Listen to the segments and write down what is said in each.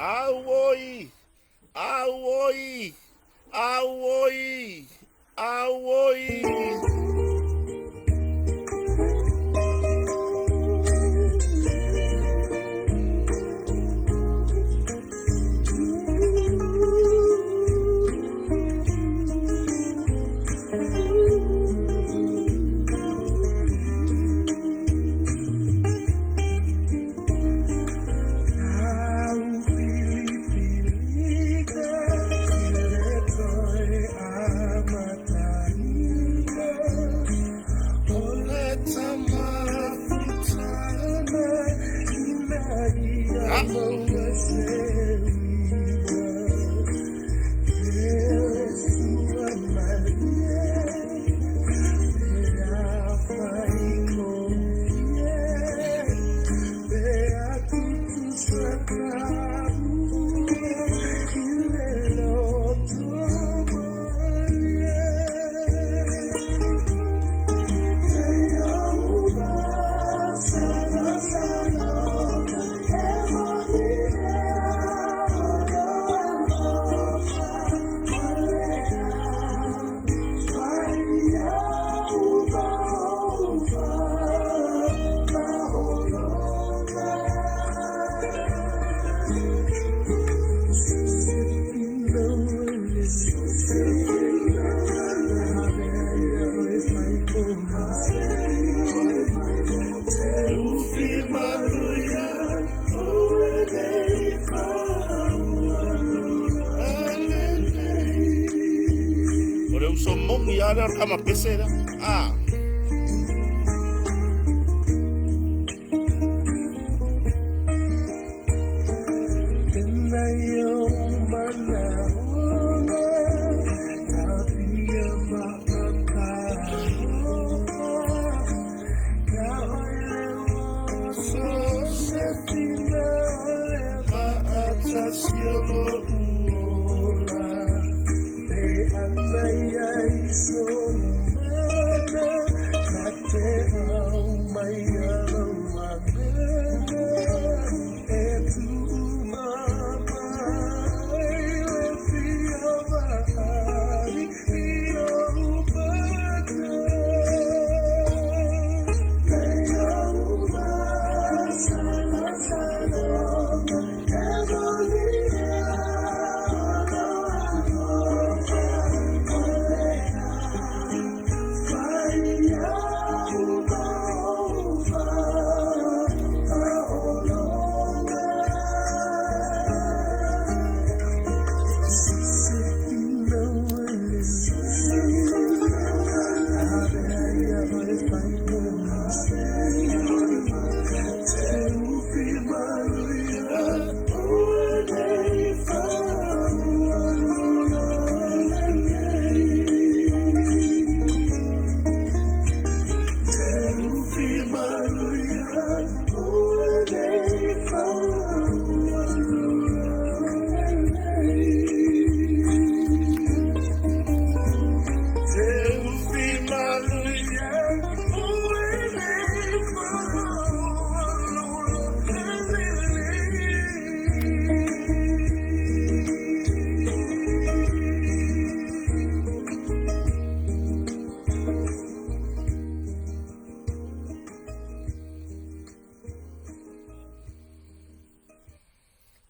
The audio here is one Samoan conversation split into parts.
Auoi! Auoi! Auoi! Auoi! O le uso mongi a le kama pese la. Ah.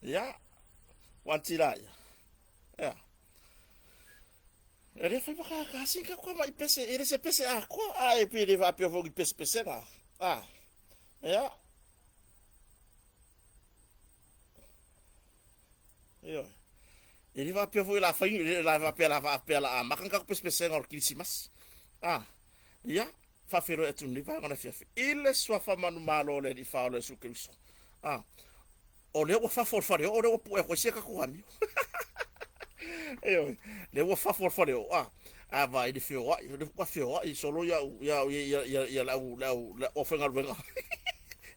Ia, ua ia. Ia. E le fai makakasi ka kua mai pese, e le se pese a kua, a e pe le faapea foi i pese pese la. A. Ia. Ioe. E le faapea foi la fai, la faapea la faapea la amaka ka pese pese o le Kirisimasi. A. Ia, faafeiloai atu lenei vaega o le afiafi i le suafa manumalo o le Alii Faaola Iesu Keriso. A, o lea ua fafo o le faleoo, o lea ua pue atu ai sia tatou amio. Ioe, lea ua fafo o le faleoo, a, a vaai i le feoai, o lea faatoa feoai solo ia ia ia ia ia le au le au le aufaigaluega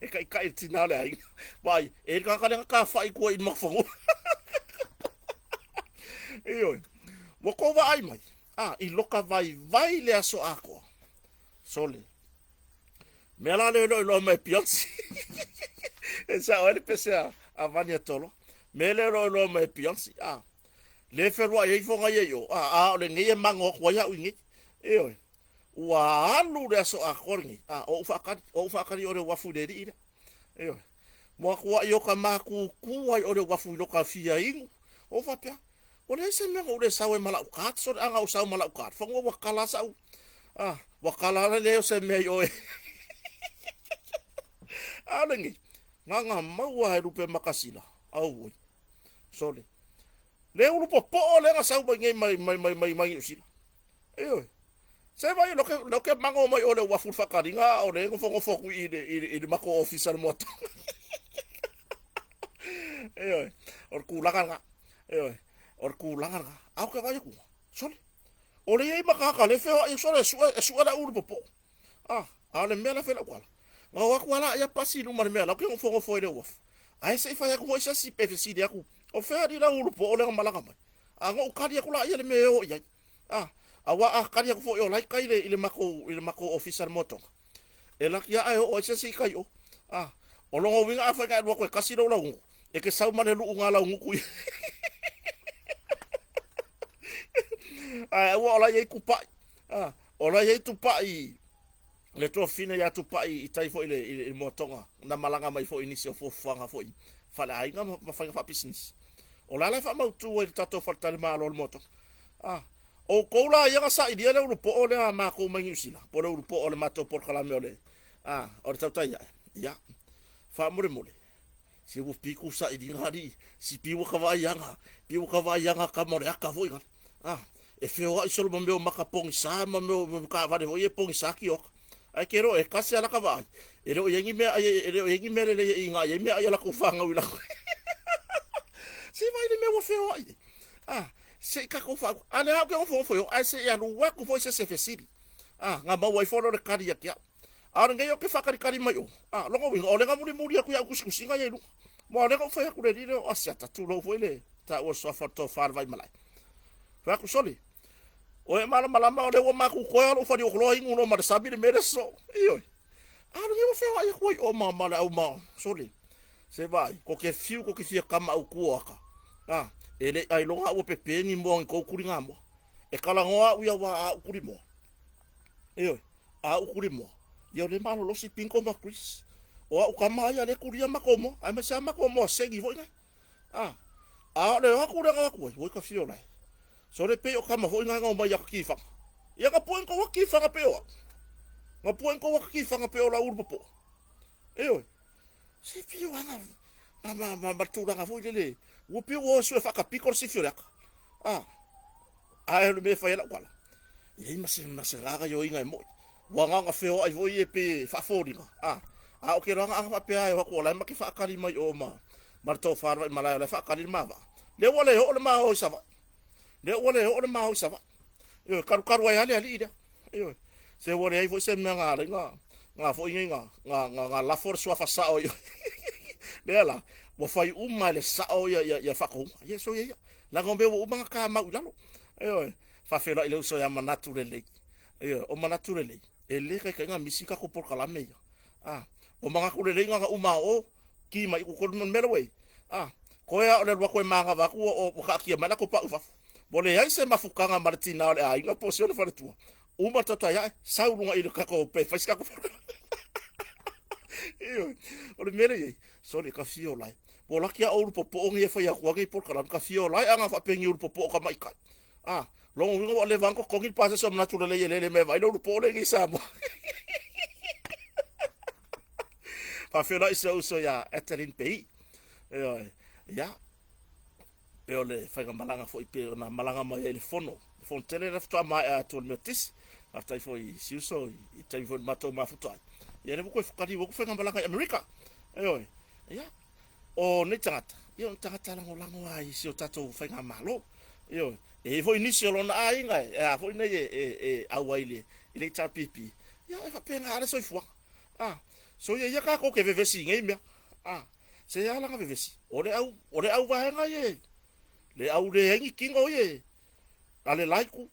e taitai le tina o le aiga. Vaai, e i ai le tagata lea na tafai i tua i le mafanua. Ioe, ua tou vaai mai, A, i loka vaivai le aso atoa. Sole. Mea la lea e iloa mai e Beyonce. E sao ai le pese a, a Vania Tolo. Mea lea o lo o iloa mai e Beyonce, a. Le feluai ai foga ia i o, a, a o lenei e mago atu ai au i nei. Ioe. Ua alu le aso atoa lenei, a, o ou faatali, o ou faatali o le uafu i le alii lea. Ioe. Matuai o ta matutu ai o le uafu i lota fia inu. Ou faapea, ua leai se mea na ou le sau ai ma lau card, sole a na ou sau ma lau card, fanua ua kala sau, a, ua kala le leai o se mea i oe. A o lenei, na ona maua e lupe makasina, auoi, sole. Le ulu popoo lea na sau mai nei mai mai mai mai mai Niu Sila. Ioe. Se vai lo ke lo ke mango mai o le uafu le faataliga a o le nofonofo atu i le i le, i le matou ofisa le moata. Ioe. O le tulaga lena. Ioe. O le tulaga lena. A o ke vaai atu, sole. O le i ai ma tagata le feoai sole e sue e sue le ulu popoo. Ah, a o le mea la fai lau tala. Na o atu ala ia pasi i luma le mea la ke nofonofo i le uafu. Ae se i fai atu foi se isi pe fesili atu, o fea alii lau ulu poo lea na malaga mai? A na ou tali atu laia le mea e o i ai. A, aua a tali atu foi o la e tai i le matou, i le matou ofisa i le moatoga, e laki lava ae oo ai se isi i tai o. A, o lona uiga afai na e alu atu e tasi lou laugutu, e te sau ma le luu na laugutu ia. Ae aua o la e i ai tupai. A, o la e i ai tupai le tuafafine ia Tupai i tai foi i le, i le moatoga na malaga mai foi i nisi o fuafuaga foi faaleaiga ma, ma faiga faapisinisi. O le a la e faamautu ai le tatou faletalimalo o le moatoga? Ah, outou la ia na sailia le ulupoo lea a matou mai Niu Sila, po o le ulupoo o le matou polokalame o le, ah, o le tautai ae. Ia, faamolemole, se ua piku sailiga alii, si piu ua ka vaaiaga, piu ua ka vaaiaga kama o le aka foi gale. Ah, e feoai solo ma mea o maka pogisa ma mea o taavale foi ia e pogisa kioka. Ae ke loa e tasi lava laka vaai, e le o i ai ni mea ai, e le o i ai ni mea lelei e inai ai meaai a latou fanau i lalo. Se i vaai le mea ua feoai ai. Ah, se i tatou faa... A lea ou te nofonofo i o, ae se i alu atu foi se isi e fesili. Ah, na maua ifo lea o le tali ia te au. A o lenei ou te faatalitali mai o, a, lona uiga, o lea na mulimuli atu i au tusitusiga ia i luga. Ma o lea na ou fai atu le alii lea o Asiata, tulou foi le taua o le suafa o le tofa o le Vaimalae. Fai atu, sole, o e malamalama o lea ua matou toe lou faliuokoloa inu loa ma le sami le mea lea sosoo. Ioe. A o lenei ua feoai atu ai o ma, ma le au ma, sole, se vaai, ko ke fiu, ko ke fia kama au ku o aka. A, e le ailoga au ua pepe ni moa ni kou kuligamoa. E talanoa au ia wā a u kulimoa. Ioe. A u kulimoa, ia o le malolosi Pinko ma Chris. O au kama ia le kulia makou moa, aemaise a makou moa segi foi nai. A, a o le o atu lea na o atu ai, oi ka fio lae. Sole pei o kama foi nai na omai ia ka kifaga. Ia na pue ni kou aka kifaga pei o au. Na pue ni kou aka kifaga pei o lau ulu popo'o. Ioe. Se pei o aga ma, ma, ma, ma tulaga foi lele, ua pei ua o e sue faakapiko le sifi o le aka. A, Ae o le mea e fai ai lau tala, e leai ma se, ma se gaoioiga e mo'i. Ua na ona feoai foi ia pei e faafoliga, a, a o ke loaga ana faapea e o atu o la e ma te faatali mai o ma, ma le tofa le Vaimalae o la e faatali le ma vaa. Lea ua le oo le ma o i Savaii. Lea ua le oo le ma o i Savaii. Ioe, kalukalu ai lava le alii lea. Ioe. Se ua leai foi se mea na ala ai na, na foi nei na, na, na, na lafo le suafa sao i lea la, ua fai uma e le sao ia, ia, ia faatonuga. Ia, soia ia. Leaga o mea ua uma ona kamau i lalo. Ioe, faafeiloai le uso ia Manatu Lelei. Ioe, o Manatu Lelei, e le taitai ona misi tatou polokalame ia. A, o Manatu Lelei na ona uma o, ki mai i totonu o le mea lea ua i ai. A, toe lava o le alu atu e manava atu ua, ua taatia mai latou pau i fafo. Ua leai se mafutaga ma le tina o le aiga po o si ona faletua. Uma le tautai ae, sau luga i le tatou pe fai se tatou Ioe, o le mea lea e i ai, sole ka fia o lae. Ua laki a ulu popo'o nei e fai atu ai nei polokalame ka fia o lae a na faapea ni ulu popo'o tamaitai. A, lona uiga ua leva ona totogi le pasese o Manatu Lelei e lele mai e vaai le ulu po'o lea i nei i Samoa. Faafeiloai si ou uso ia Adeline Pei. Ioe, ia, pei o le faigamalaga foi pei ona malaga mai ai i le fono, le fono tele lea faatoa maea atu o le Metotisi. Faafetai foi i si uso i taimi foi na matou mafuta ai. Ia lea ua toe taliu atu faigamalaga i Amerika. Ioe, ia, o nei tagata, ia o ni tagata lagolago lava i si o tatou faigamalo. Ioe, e i ai foi nisi o lona aiga e a foi nei e auai i le HRPP, ia e faapena lava le soifuaga. A, soia ia tatou te vevesi i nei mea. A, se a lana vevesi, o le au, o le au vaega ia, le au leai ni tino ia a le la itu.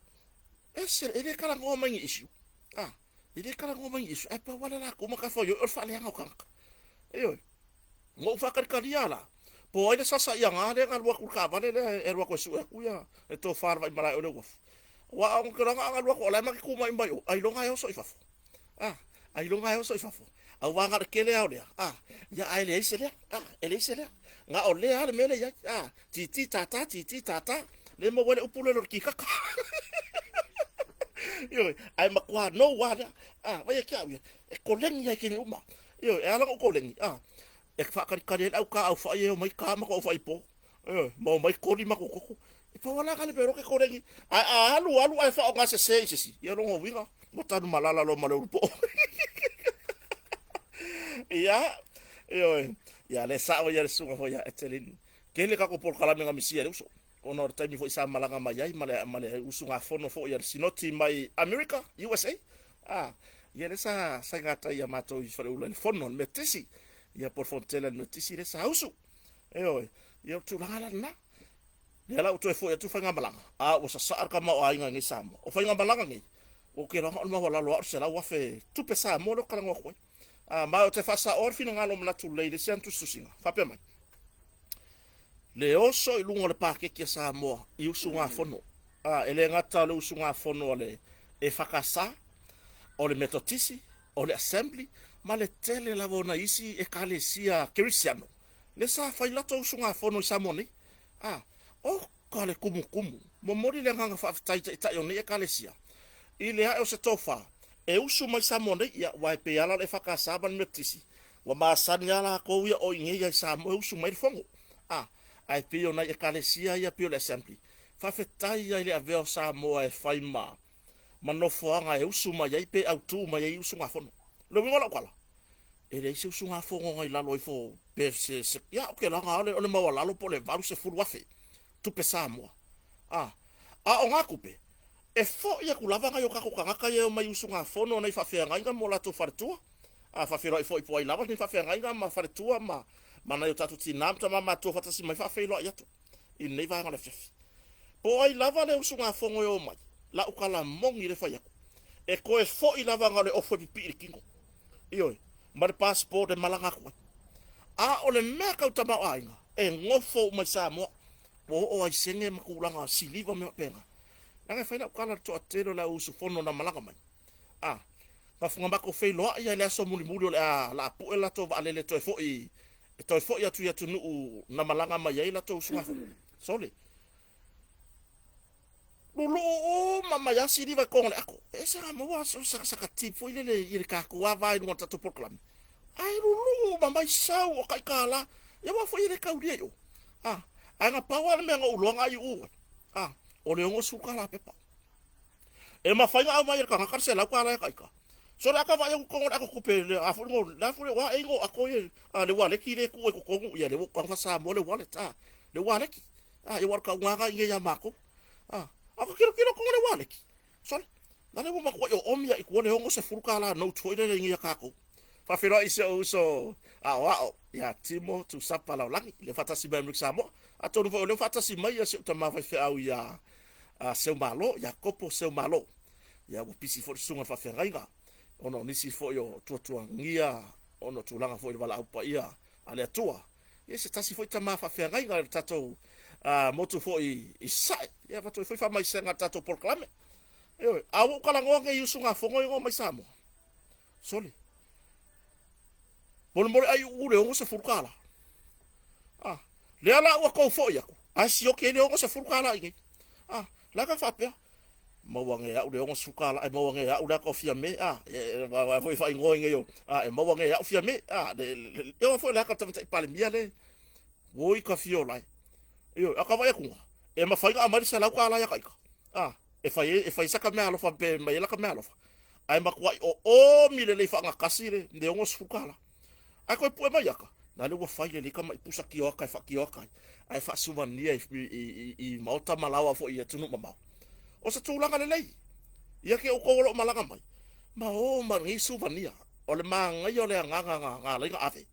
Ese, e le talanoa mai ni issue. A, e le talanoa mai ni issue, ae pau lava le latou matafaioi o le faaleaga o tagata. Ioe. Na ou faatalitalia la, Po o ai le sasa ia ga lea na alu atu i le taavale lea e alu atu e sue atu ia le tofa a le Vaimalae o le uafu. Aua ou te iloa na alu atu o la e ma te tumai mai o, ailoga e oso i fafo. A, ailoga e oso i fafo. Aua na o le tele lava o lea, a, ia ae leai se lea, a, e leai se lea. Na o lea lava le mea lea e i ai, a, titi tata, titi tata, lea e maua ai le upu lea o le kikaka. Ioe, ae matua nou lava lea. A, vaai ia te au ia, e koleni lava i taimi uma. Ioe, e ala ona ou koleni, a, e faatalitali ai le au ta-aufai e omai ta matou aufai po. Ioe, ma omai koli matou toto. E pau lava la na le mea e koleni. Ae a alu alu ae faaaoga sese i se isi, ia lona uiga, ua tanumalala loa ma le ulupoo. Ia, ioe, ia le sao ia le susuga foi ia Etelin. Tele tatou polokalame na misia e le uso, ona o le taimi foi sa malaga mai ai ma le, ma le usugafono foi a le Sinoti mai Amerika, USA. Ah, ia lea sa saigatai ia matou i Faleula i le fono a le Metotisi. Ia po o le fono tele a le Metotisi lea sa usu. Ioe, ia o le tulaga la lena. Lea la ua toe foi atu faigamalaga, a ua sasaa le tamaoaiga i nei Samoa. O faigamalaga nei, ou te iloa o le maualalo lava o le 100,000 tupe Samoa lea ou te talanoa atu ai. A, ma ou te faasaoa le finagalo manatu lelei i le isi ana tusitusiga. Faapea mai, le oso i luga o le paketi a Samoa i usugafono. A, e le gata o le usugafono a le EFKS, o le Metotisi, o le Assembly, ma le tele lava o nai isi ekalesia kerisiano lea sa fai latou usugafono i Samoa nei. A, oka le tumutumu! Momoli le agaga faafetai i taitai o nei ekalesia i le ae o se tofa e usu mai Samoa nei, ia, aua e pei lava la o le EFKS ma le Metotisi, ua masani lava latou ia o i inei lava i Samoa e usu mai le fono. A, ae pei o nai ekalesia ia pei o le Assembly, faafetai lava i le avea o Samoa e fai ma ma nofoaga e usu mai ai pe autu mai ai usugafono. O le uiga o lau tala, e leai se usugafono na i lalo ifo pe se, se ia ou te iloa o le, o le maualalo po o le 80,000 tupe Samoa. A, a o ngā tupe, e fo'i atu lava nai o tatou tagata ia e omai i usugafono nei faafeagaiga mo latou faletua, a faafeiloai foi po o ai lava nei faafeagaiga ma faletua ma, ma nai o tatou tinā ma tamā matutua faatasi mai faafeiloai atu i lenei vaega o le afiafi. Po o ai lava le usugafono e o mai, lau tala moni le fai atu, e toe fo'i lava na o le ofu e pipii i le tino. Ioe, ma le passport e malaga atu ai. A o le mea tau tamaoaiga, e nofo uma i Samoa, ua oo ai sene ma tulaga siliva ma mea faapena. Leaga e fai lau tala i le toatele o le au usufono na malaga mai. A, na matou feiloai lava i le aso mulimuli o le a la pue le latou vaalele e toe foi e toe foi atu i atunuu na malaga mai ai latou usugafono. Sole. Luluu uma mai lava siliva i totonu o le ato. E ese na maua saka tip foi lele i le tatou ava i luga o le tatou polokalame. Ae luluu uma mai sau o tai $1. Ia aua foi e le taulia i o. A, ae na pau lava le mea na ou iloa na aiuu ai. A, o le $60 pepa. E mafai ona aumai e le tagata le $100 ia taita. Sole a ta vaai atu i totonu o le ato tupe le a foi no le a foi le a ingo ato ia a le waleti le tuu ai totonu ia le ua taga Samoa le wallet a le waleti a ia ua tauga ga inge ia matou a a ka tilotilo totonu o le waleti sole na le ua matuai oomi ai i tua le $60 note foi lele inge ia tatou. Faafeiloai si ou uso aoao ia Timo Tusapa Laolagi le faatasi mai Amerika Samoa. Atonu foi o lea ua faatasi mai ia si ou tama faifeau ia Seumalo, ia Kopo Seumalo. Ia ua pisi foi le susuga i le faafeagaiga ona o nisi foi o tuatuagia ona o tulaga foi i le valaau paia a le Atua. Ia se tasi foi tama faafeagaiga i le tatou motu foi i Sasae. Ia avatu ai foi faamaisega i le tatou polokalame. Ioe, a ua ou talanoa nei i usugafono ia na omai Samoa. Sole. Molemole ai uu le $60. Ah, lea la ua tou foi atu, ae sioki ai le $60 i nei. Ah, la ka faapea, maua nei au le $60, e maua nei au le ata o Fiame, ah, e, e, foi faaigoa i nei o, ah, e maua nei au Fiame, ah, le, le, le, foi le ata o le tamaitai Palemia le, oi ka fio lai. Ioe, a ka vaai atu, e mafai ona aumai le $100 ia taita. Ah, e fai e fai saka mea alofa pe mai ai laka mea alofa. Ae matuai oomi lelei faagatasi le $60. Ae toe pue mai aka, na lea ua fai lelei tamai pusa kioaka e faakioaka ai, ae faasuvania i, i, i, i maota ma laoa foi i atunuu mamao. O se tulaga lelei. Ia te outou o lo o malaga mai, ma o ma lenei suvania. O le manaia o le agaga na na ala ai ona ave,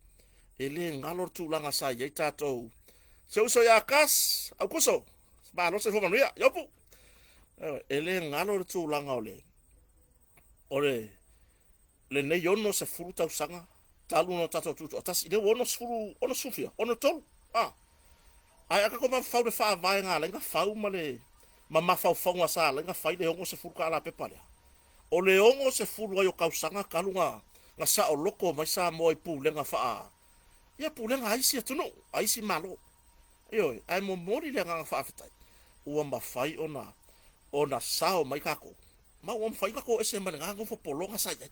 e le galo le tulaga sa i ai tatou. Si ou uso ia Kas, Aukuso, malo soifua manuia, Iopu. E le galo le tulaga o le o le lenei 60 tausaga talu ona tatou tutoatasi, lea ua 60, 60 fia, 63, a. Ae a tatou mafaufau i le faavae na ala ai ona fau ma le ma mafaufauga sa ala ai ona fai le $60 pepa lea, o le 60 ai o tausaga talu na na saoloto mai Samoa i pulega faa ia pulega a isi atunuu, a isi Malo. Ioe, ae momoli le agaga faafetai ua mafai ona ona sao mai tatou ma ua mafai ona toese mai lena nofo pologa sa i ai.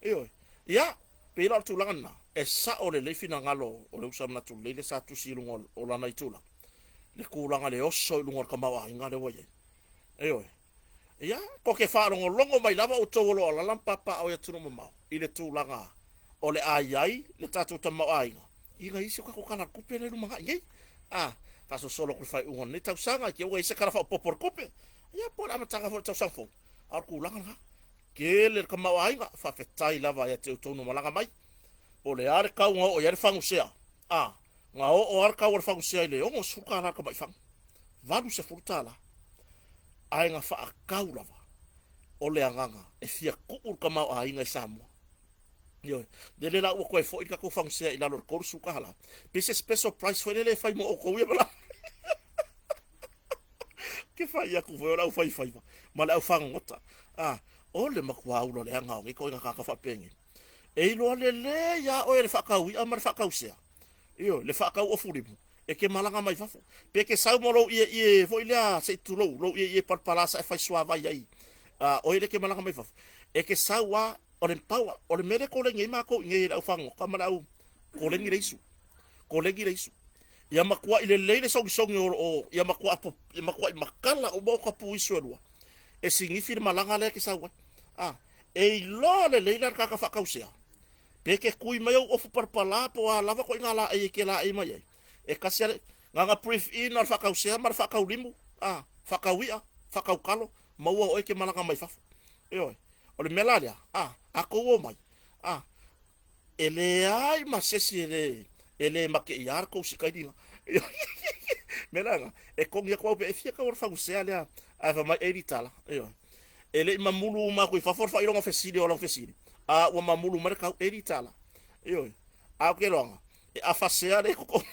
Ioe. Ia, pei la o le tulaga lena, e sao lelei finagalo o le uso a manatu lelei lea sa tusi i luga o lana itula, le tulaga i le oso i luga o le tamaoaiga lea ua i ai. Ioe. Ia, ko ke faalogologo mai lava outou o lo o alaala ma papaaao i atunuu mamao i le tulaga o le a i ai le tatou tamaoaiga i nai isi o tatou Tala o le Tupe lea e lumanai nei. A faasolosolo atu i le faaiuga o lenei tausaga, i te i ua i ai se Tala Faaopoopo o le Tupe, ia po o le amataga foi o le tausaga fou. A o le tulaga lena, tele le tamaoaiga, faafetai lava ia te outou na malaga mai. Po o le a le tau na oo i ai le fagusea, a, na oo lava le tau o le fagusea i le $60 le tamai fagu, $80, ae na faatau lava. O le agaga e fia tuu le tamaoaiga i Samoa. Ioe. Lele la ua toe foi le tatou fagusea i lalo i le $30. Pe se special price foi lele e fai mo outou ia malama. Ke fai atu foi o le aufaifaiva ma le aufagogota. A, o le matua ula leaga o nei ituaiga tagata faapenei. E iloa lelei lava oe e le faatau i'a ma le faatau sea. Ioe, le faatau ofu limu, e te malaga mai fafo. Pe te sau ma lou ieie foi lea se i tulou, lou ieie palapala sa e fai suavai ai, a, oe lea e te malaga mai fafo. E te sau lava, o le pau, o le mea lea e koleni ai matou i inei e le aufagogota ma le au koleni le isu. Koleni le isu. Ia matuai lelei le sogisogi o, o ia matuai, ia matuai matala uma o ta pu isu e lua. E sinifi le malaga lea e te sau ai. A, e iloa lelei la le tagata faatausea, pe te kui mai ou ofu palapala po o a lava ituaiga laei e te laei mai ai. E kasi lava le, na ona brief in lava o le faatausea ma le faataulimu, a, faataui'a, faataukalo, maua o oe e te malaga mai fafo. Ioe. O le mea la lea, a, a tou omai, a, E leai ma se isi e le e le mateia le tou sikailiga. Mea la lena, e togi atu au pe e fia tau o le fagusea lea ae fai mai $80. Ioe. E le i mamulu uma atu i fafo le faailoga fesili o lau fesili, a ua mamulu mai le tau $80. Ioe. A ou te iloaga, e afa sea le totogi.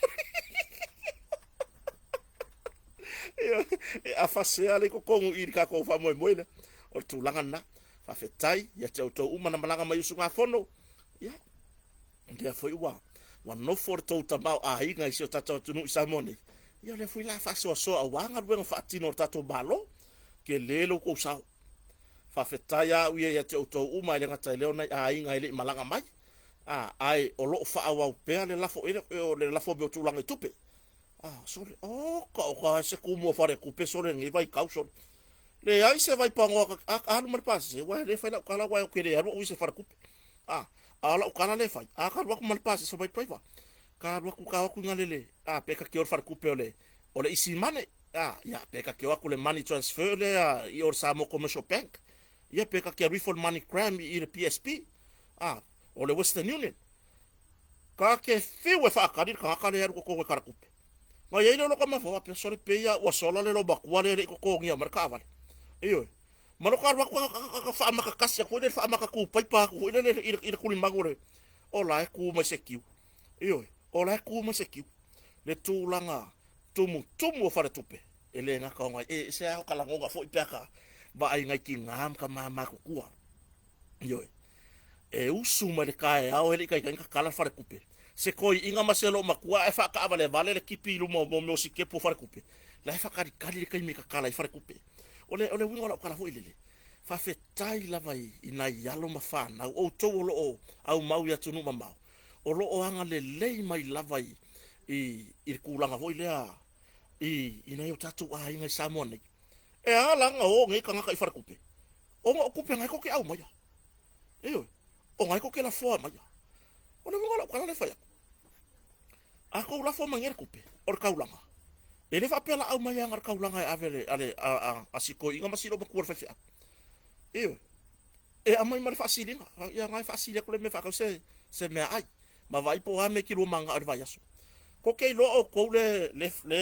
Ioe. E afa sea le totogi i le tatou faamoemoe lea. O le tulaga lena. Faafetai ia te outou uma na malaga mai i usugafono. Ia, lea foi ua, ua nofo le tou tamaoaiga i si o tatou atunuu i Samoa nei. Ia, o lea foi la faasoasoa aua galuega faatino a le tatou Malo. Tele lo outou sao. Faafetai lava au ia ia te outou uma, e le gata i lea o nai aiga e le i malaga mai, a, ae o lo o faaauau pea le lafo, o le lafo mai o tulaga i tupe. A, sole, oka oka, se tumu o faletupe sole lenei vaitau sole. Leai se vaipanoa a alu ma le pasese, aua e le fai lau tala aua ou te le alu au i se faletupe. A, a o lau tala lea e fai, a ka alu atu ma le pasese mai driver, ka alu atu ka o atu i galele, a pe ka te o le faletupe o le o le Easy Money, a, ia pe ka te o atu le money transfer lea i o le Samoa Commercial Bank, ia pe ka te alu ifo le Money Gram i le PSP, a, o le Western Union. Ka te fiu e faatali le tagata lea e alu i totonu e kalatupe. Na i ai lea o lota mafaufau faapea, sole pei lava ua sola le loomatua lea e le i totogia mai le taavale. Ioe. Ma lota alu atu ata faamata tasi atu foi lea, faamata tupaipa atu foi lea i le tulimanu o le, o la e tu mai se kiu. Ioe. O la e tu mai se kiu. Le tulaga tumutumu o faletupe, e le gata ona e ese lava o ka lagona foi pe a ka vaai nai tina ma ka mama tutua. Ioe. E usu mai le taeao e le i taitai ona tatala le faletupe. Se toeiina ma se loomatua ae faataavalevale le tipi i luma o mea o sikepu o faletupe, la e faatalitali le taimi e tatala ai faletupe. O le, o le uiga o lau tala foi lele, faafetai lava i, i nai alo ma fanau, outou o lo o aumau i atunuu mamao, o lo o agalelei mai lava i, i, i le tulaga foi lea i, i nai o tatou aiga i Samoa nei. E a la ona o nei tagata i faletupe? Ona o tupe na e tou te aumaia. Ioe, o na e tou te lafoa maia. O le uiga o lau tala lea e fai atu, a tou lafo mai nei le tupe o le taulaga, e le faapea la aumai lava na o le taulaga e ave a le a a si toeaina ma si loomatua le faifeau. Ioe, e aumai ma le faasiliga, ia na e faasili atu le mea e faatau se se meaai ma vaai po o a mea e te lua mananao i le vaiaso. Ko te iloa outou le le le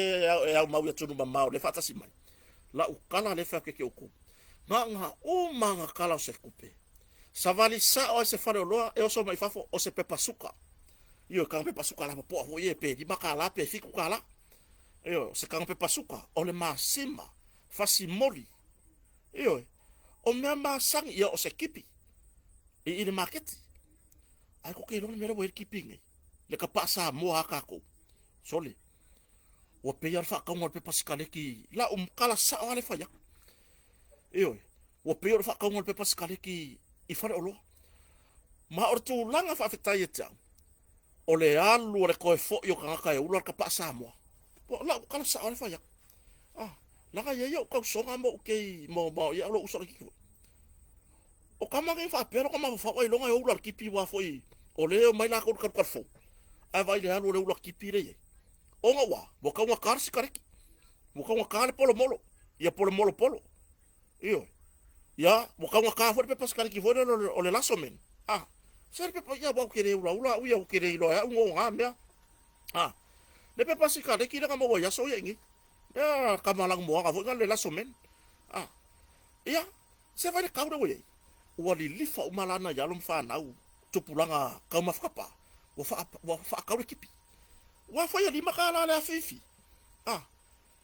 e aumau i atunuu mamao le faatasi mai. Lau tala lea e fai atu ia te outou, na ona uma lava na tala o se tupe. Savali sao ai se faleoloa e oso mai fafo o se pepa suka. Ioe, kana pepa suka lapopoa foi e pe $5 pe $7. Ioe, o se taga pepa suka, o le masima, fasimoli. Ioe, o mea masani, ia o se kipi i le maketi. Ae ko ke iloa le mea lea ua i ai le kipi nei, le kapaa Samoa a tatou. Sole, ua pei lava le faatauga o le pepa sikaleki, lau tala sao lava lea e fai atu. Ioe, ua pei o le faatauga o le pepa sikaleki i faleoloa. Ma o le tulaga faafetai ia te au, o le alu o le toe foi o tagata e ula le tapaa Samoa. O lau tala sao lava lea e fai atu. Ah, leaga e i ai ou tausoga ma ou kei ma ma ia lou uso laitiiti foi. O tama nei faapea lota mafaufau ailoga e ula le tipi aua foi o lea e omai latou i le talutalufou ae vaai i le alu o le ula tipi lea e i ai. Ona ua, ua taugata le sikareti, ua taugata le polomolo, ia polomolopolo. Ioe. Ia, ua taugata foi le pepa sikareti foi lea o le Lassoman. Ah, se le pepa ia aua ou te le ulaula au ia, ou te le iloa e au igoa o na mea. Ah, le pepa sikareti lea na maua i aso ia i inei. Lea tama lanumoana foi na le Lassoman. Ah, ia, se vaai le tau lea ua i ai. Ua lilifa uma la nai alo ma fanau tupulaga taumafa tapa, ua faa, ua faatau le tipi. Ua foi e $5 le afifi. Ah,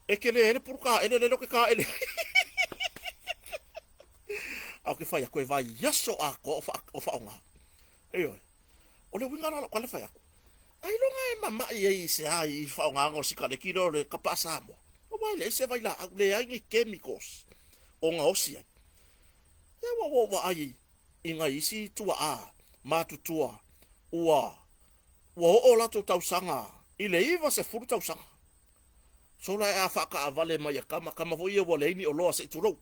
E tele ai le pulu taele lele ou te taele ai. Ae ou te fai atu e vaiaso atoa o, fa, o faaaoga. Ioe. O le uiga la o lau tala fai atu, ailoga e mamai ai i se a i faaaogaina o sikaleki lea o le kapaa Samoa. Aua e leai se vailaau, leai ni chemicals o gaosi ai. Ia ua ou vaai i nai isi tuaa matutua ua ua oo latou tausaga i le 90 tausaga. Sola a faakaavale mai a tama, tama foi ia ua leai ni oloa se i tulou.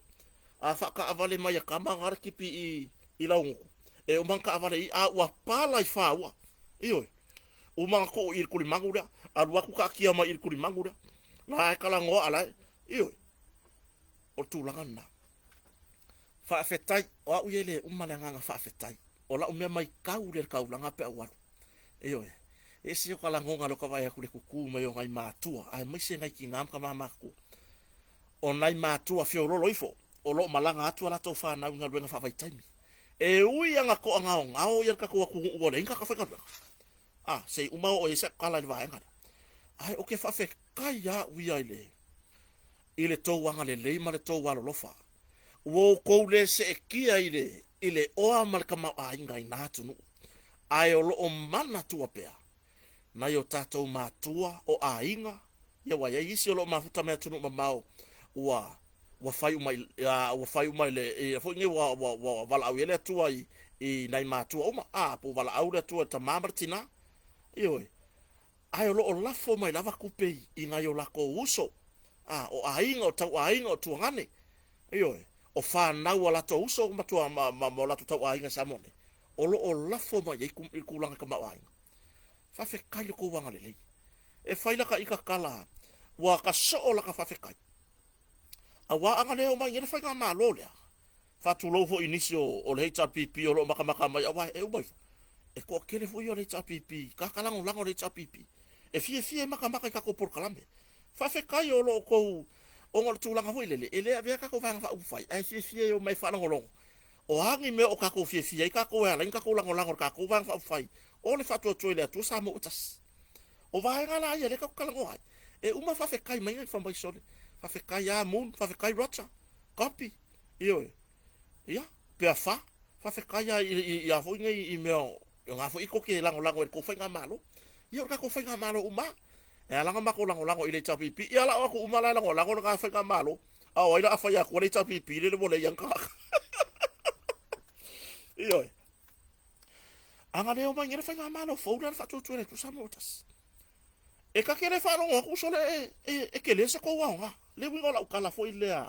A faakaavale mai a tama na le tipi i, i Laugutu, e uma ona taavale i, a ua pala i faua. Ioe. Uma ona tuu i le tulimanu lea, alu atu taatia mai i le tulimanu lea. La e talanoa a la e, ioe. O le tulaga lena. Faafetai, o au ia e le uma le agaga faafetai. O lau mea maitau lea i le taulaga pe a ou alu. Ioe. E ese o ka lagona lea o ka vaai atu i le tutu mai o nai matua, aemaise nai tina ma tama matutua. O nai matua feololo ifo, o lo o malaga atu a latou fanau i galuega faavaitaimi. E ui lava ina toagaogao ia le tatou atunuu ua leai ni tagata faigaluega. A, se i uma oo i ai sau tala i le vaega lea. Ae ou te faafetai lava au ia i le i le tou agalelei ma le tou alolofa. Ua outou le seetia i le i le oa ma le tamaoaiga i na atunuu, ae o lo o manatua pea nai o tatou matua o aiga, ia ua i ai isi o lo o mafuta mai atunuu mamao ua ua fai uma i ua fai uma i le i foi nei ua ua ua valaau i ai le Atua i i nai matua uma, a po ua valaau le Atua i le tama ma le tina. Ioe. Ae o lo o lafo mai lava tupe i nai o latou uso, a o aiga, o tauaiga, o tuagane, ioe, o fanau a latou uso ma tua ma, ma, ma o latou tauaiga i Samoa nei, o lo o lafo mai ai i le tulaga tamaoaiga. Faafetai lo tou agalelei. E fai laka ita tala, ua ka soo laka faafetai. Aua ana le oo mai nei le faigamalo lea, faatulou foi i nisi o, o le HRPP o lo o matamata mai, aua e uma ifo, e toatele foi ia o le HRPP, tagata lagolago o le HRPP, e fiafia e matamata i tatou polokalame. Faafetai o lo o tou, ona o le tulaga foi lele, e le avea tatou Vaega Faaupufai, ae fiafia e omai e faalogologo, o a ni mea o tatou fiafia ai tatou e ala ai ona tatou lagolago i le tatou Vaega Faaupufai o le Faatuatua i le Atua Samoa ua Tasi. O vaega la ia lea tatou te talanoa ai, e uma faafetai mai fai mai sole, faafetai a Moon, faafetai Roger, copy, ioe, ia, pe afa, faafetai a i a foi nei i mea o na foi tou te lagolago i le tou faigamalo. Ia o le tatou faigamalo uma lava. E ala ona matou lagolago i le HRPP, ia la o atu uma la e lagolago lena faigamalo, a o ai la a fai atu le HRPP lele ua leai lava ni tagata. Ioe. Ana le omai nei le faigamalo fou lea na faatuatua e le Atua Samoa ua tasi. E ta te le faalogo atu sole e, e, e tele se tou aoga. Le uiga o lau tala foi lea,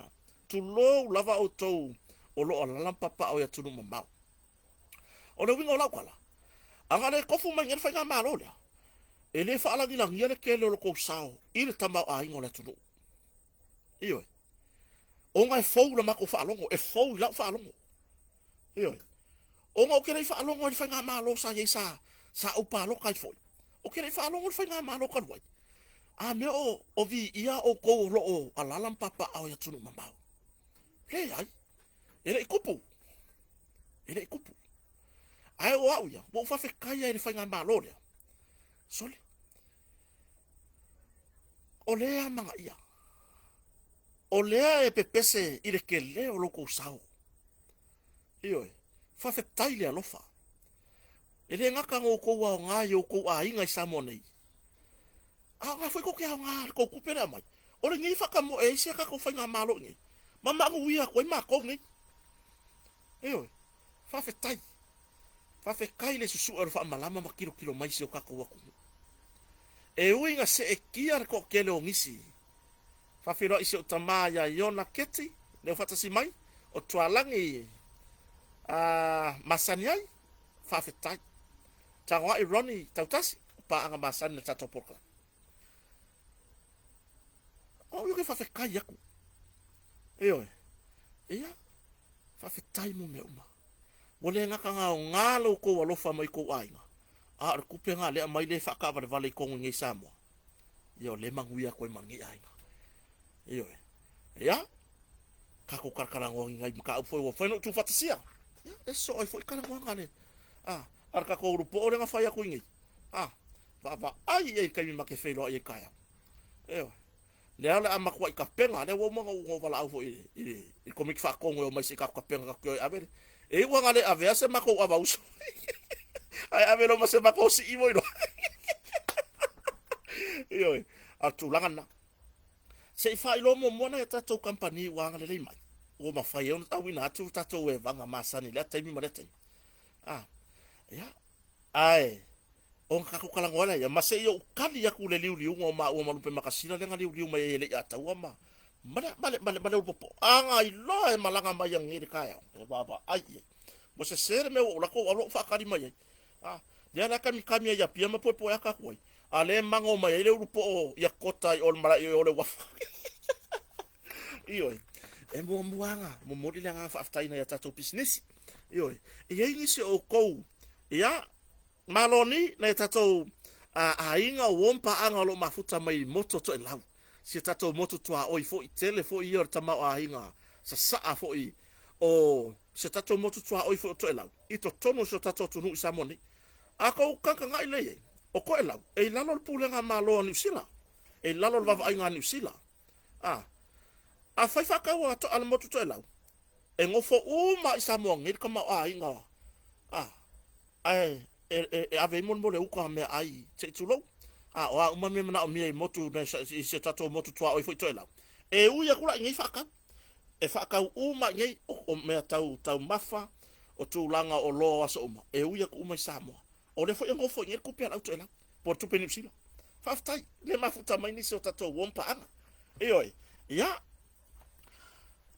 tulou lava outou o lo o alala ma papao i atunuu mamao. O le uiga o lau tala, ana le tofu mai nei le faigamalo lea, e le faalagilagia le tele o lo tou sao i le tamaoaiga o le atunuu. Ioe. Ona e fou i la matou faalogo, e fou i lau faalogo. Ioe. Ona ou te le i faalogo i le faigamalo sa i ai sa, sa ou palota ai foi. Ou te le i faalogo i le faigamalo talu ai. A mea o, o viia outou o lo o alala ma papaaao i atunuu mamao. Leai. E le i tupu. E le i tupu. Ae o au ia, ua ou faafetai ai i le faigamalo lea. Sole. O lea amanaia. O lea e pepese i le tele o lo outou sao. Ioe, faafetai le alofa. E le gata na outou aoga i outou aiga i Samoa nei, a o na foi tou te aoga i le tou tupe lea aumai. O lenei faatamoe ai si a tatou faigamalo i nei, ma manuia atu ai matou nei. Ioe, faafetai. Faafetai le susue o le faamalama ma tilotilo mai i si o tatou atunuu. E ui ina seetia le toatele o nisi, faafeiloai si ou tama ia Iona Keti, lea ua faatasi mai, o Tualagi a masani ai, faafetai. Tagoai Ronnie Tautasi, o paaga masani na tatou polokalame. O au ia ke faafetai aku. Ioe. Ia, faafetai mo mea uma. Ua le gata na aoga lo outou alofa mai kou aiga, a o le tupe na lea aumai lea e faataavalevale i totonu i nei Samoa. Ia o lea e manuia atu ai ma lenei aiga. Ioe. Ia, tatou talatalanoa i nai mataupu foi ua mafai ona ou tuufaatasia. Ia, e sosoo ai foi talanoaga a le, a, a le tatou ulupo lea na fai atu i nei. A, vaavaai i ai i le taimi ma te feiloai ai taeao. Ioe. Lea o le a matuai tapena, lea ua uma ona ou valaau foi i le, i le Komiti Faatonu e omai se i tatou tapena tatou te o e ave le, e iu lava ina le avea se matou avauso ae ave loa ma se matou sii foi loa. Ioe, a o le tulaga lena. Se i faailoa muamua nai a tatou kamupani ua agalelei mai, ua mafai ai ona auina atu le tatou evaga masani i lea taimi ma lea taimi. A, ia, ae ona tatou talanoa ai lea, ma se i ou tali atu i le liuliuga o maua ma Lupemakasila lea na liuliu mai ai e le i ataua ma ma le, ma le, ma le, ma le ulupopo. A na iloa e malaga mai ananei i le taeao, e vaavaai i ai. Ua sese le mea ua ou lako ou alu ou faatali mai ai. A, lea la e kamikami ai i Apia ma poepoe ata atu ai. A lea e mago mai ai le ulupoo ia kota i o le malae i o le uafu. Ioe, e muamua lava momoli le agaga faafetai i nai a tatou pisinisi. Ioe, e i ai nisi o outou, ia, Maloni, nai a tatou aiga o uo ma paaga o lo o mafuta mai i motu o Toelau. Si a tatou motu tuaoi foi, tele foi ia o le tamaoaiga sasaa foi o si a tatou motu tuaoi foi o Toelau i totonu o si o tatou atunuu i Samoa nei. A tou tagatagai lelei i ai, o Toelau e i lalo o le pulega Malo a Niu Sila, e i lalo o le vaavaaiga a Niu Sila. A, afai faatau a, a le motu Toelau, e nofo uma i Samoa nei le tamaoaiga, a, ae e, e, e ave ai mo le uka meaai se i tulou. A o a uma mea manaomia i motu i si o tatou motu tuaoi foi Toelau, e ui atu la i nei faatau. E faatau uma i nei o, o mea tau taumafa, o tulaga o oloa o aso uma, e ui atu uma i Samoa. O lea foi e nofo i nei le tupe a le au Toelau, po o le tupe Niu Sila. Faafetai, le mafuta mai nisi o tatou uo ma paaga. Ioe, ia,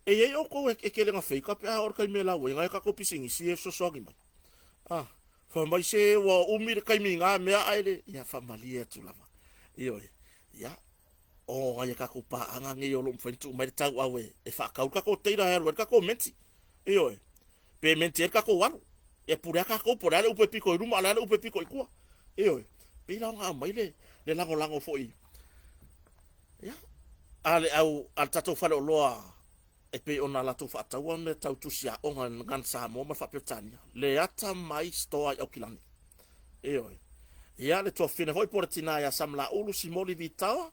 e i ai outou e, e tele na feika pe a oo i le taimi e lau ai nai a tatou pisinisi e fesoasoani mai. Ah, fai mai se ua umi le taimi i na mea ae le, ia faamalie atu lava. Ioe, ia, o nai a tatou paaga nei o lo o mafai ona tuu mai le tauau e, e faatau le tatou teila e alu ai le tatou menti. Ioe, pe menti ai le tatou alu. E pule lava tatou po o le a le upu e pito i luma a o le a le upu e pito i tua. Ioe, pei la ona aumai le, le lagolago foi ia, a le au, a le tatou faleoloa e pei ona latou faataua mea tau tusi aoga i Gun Samoa ma le Faa-Peretania, le ata mai store i Aukilani. Ioe. Ia, le tuafafine foi po o le tina ia Samalaulu Simoli Vitaoa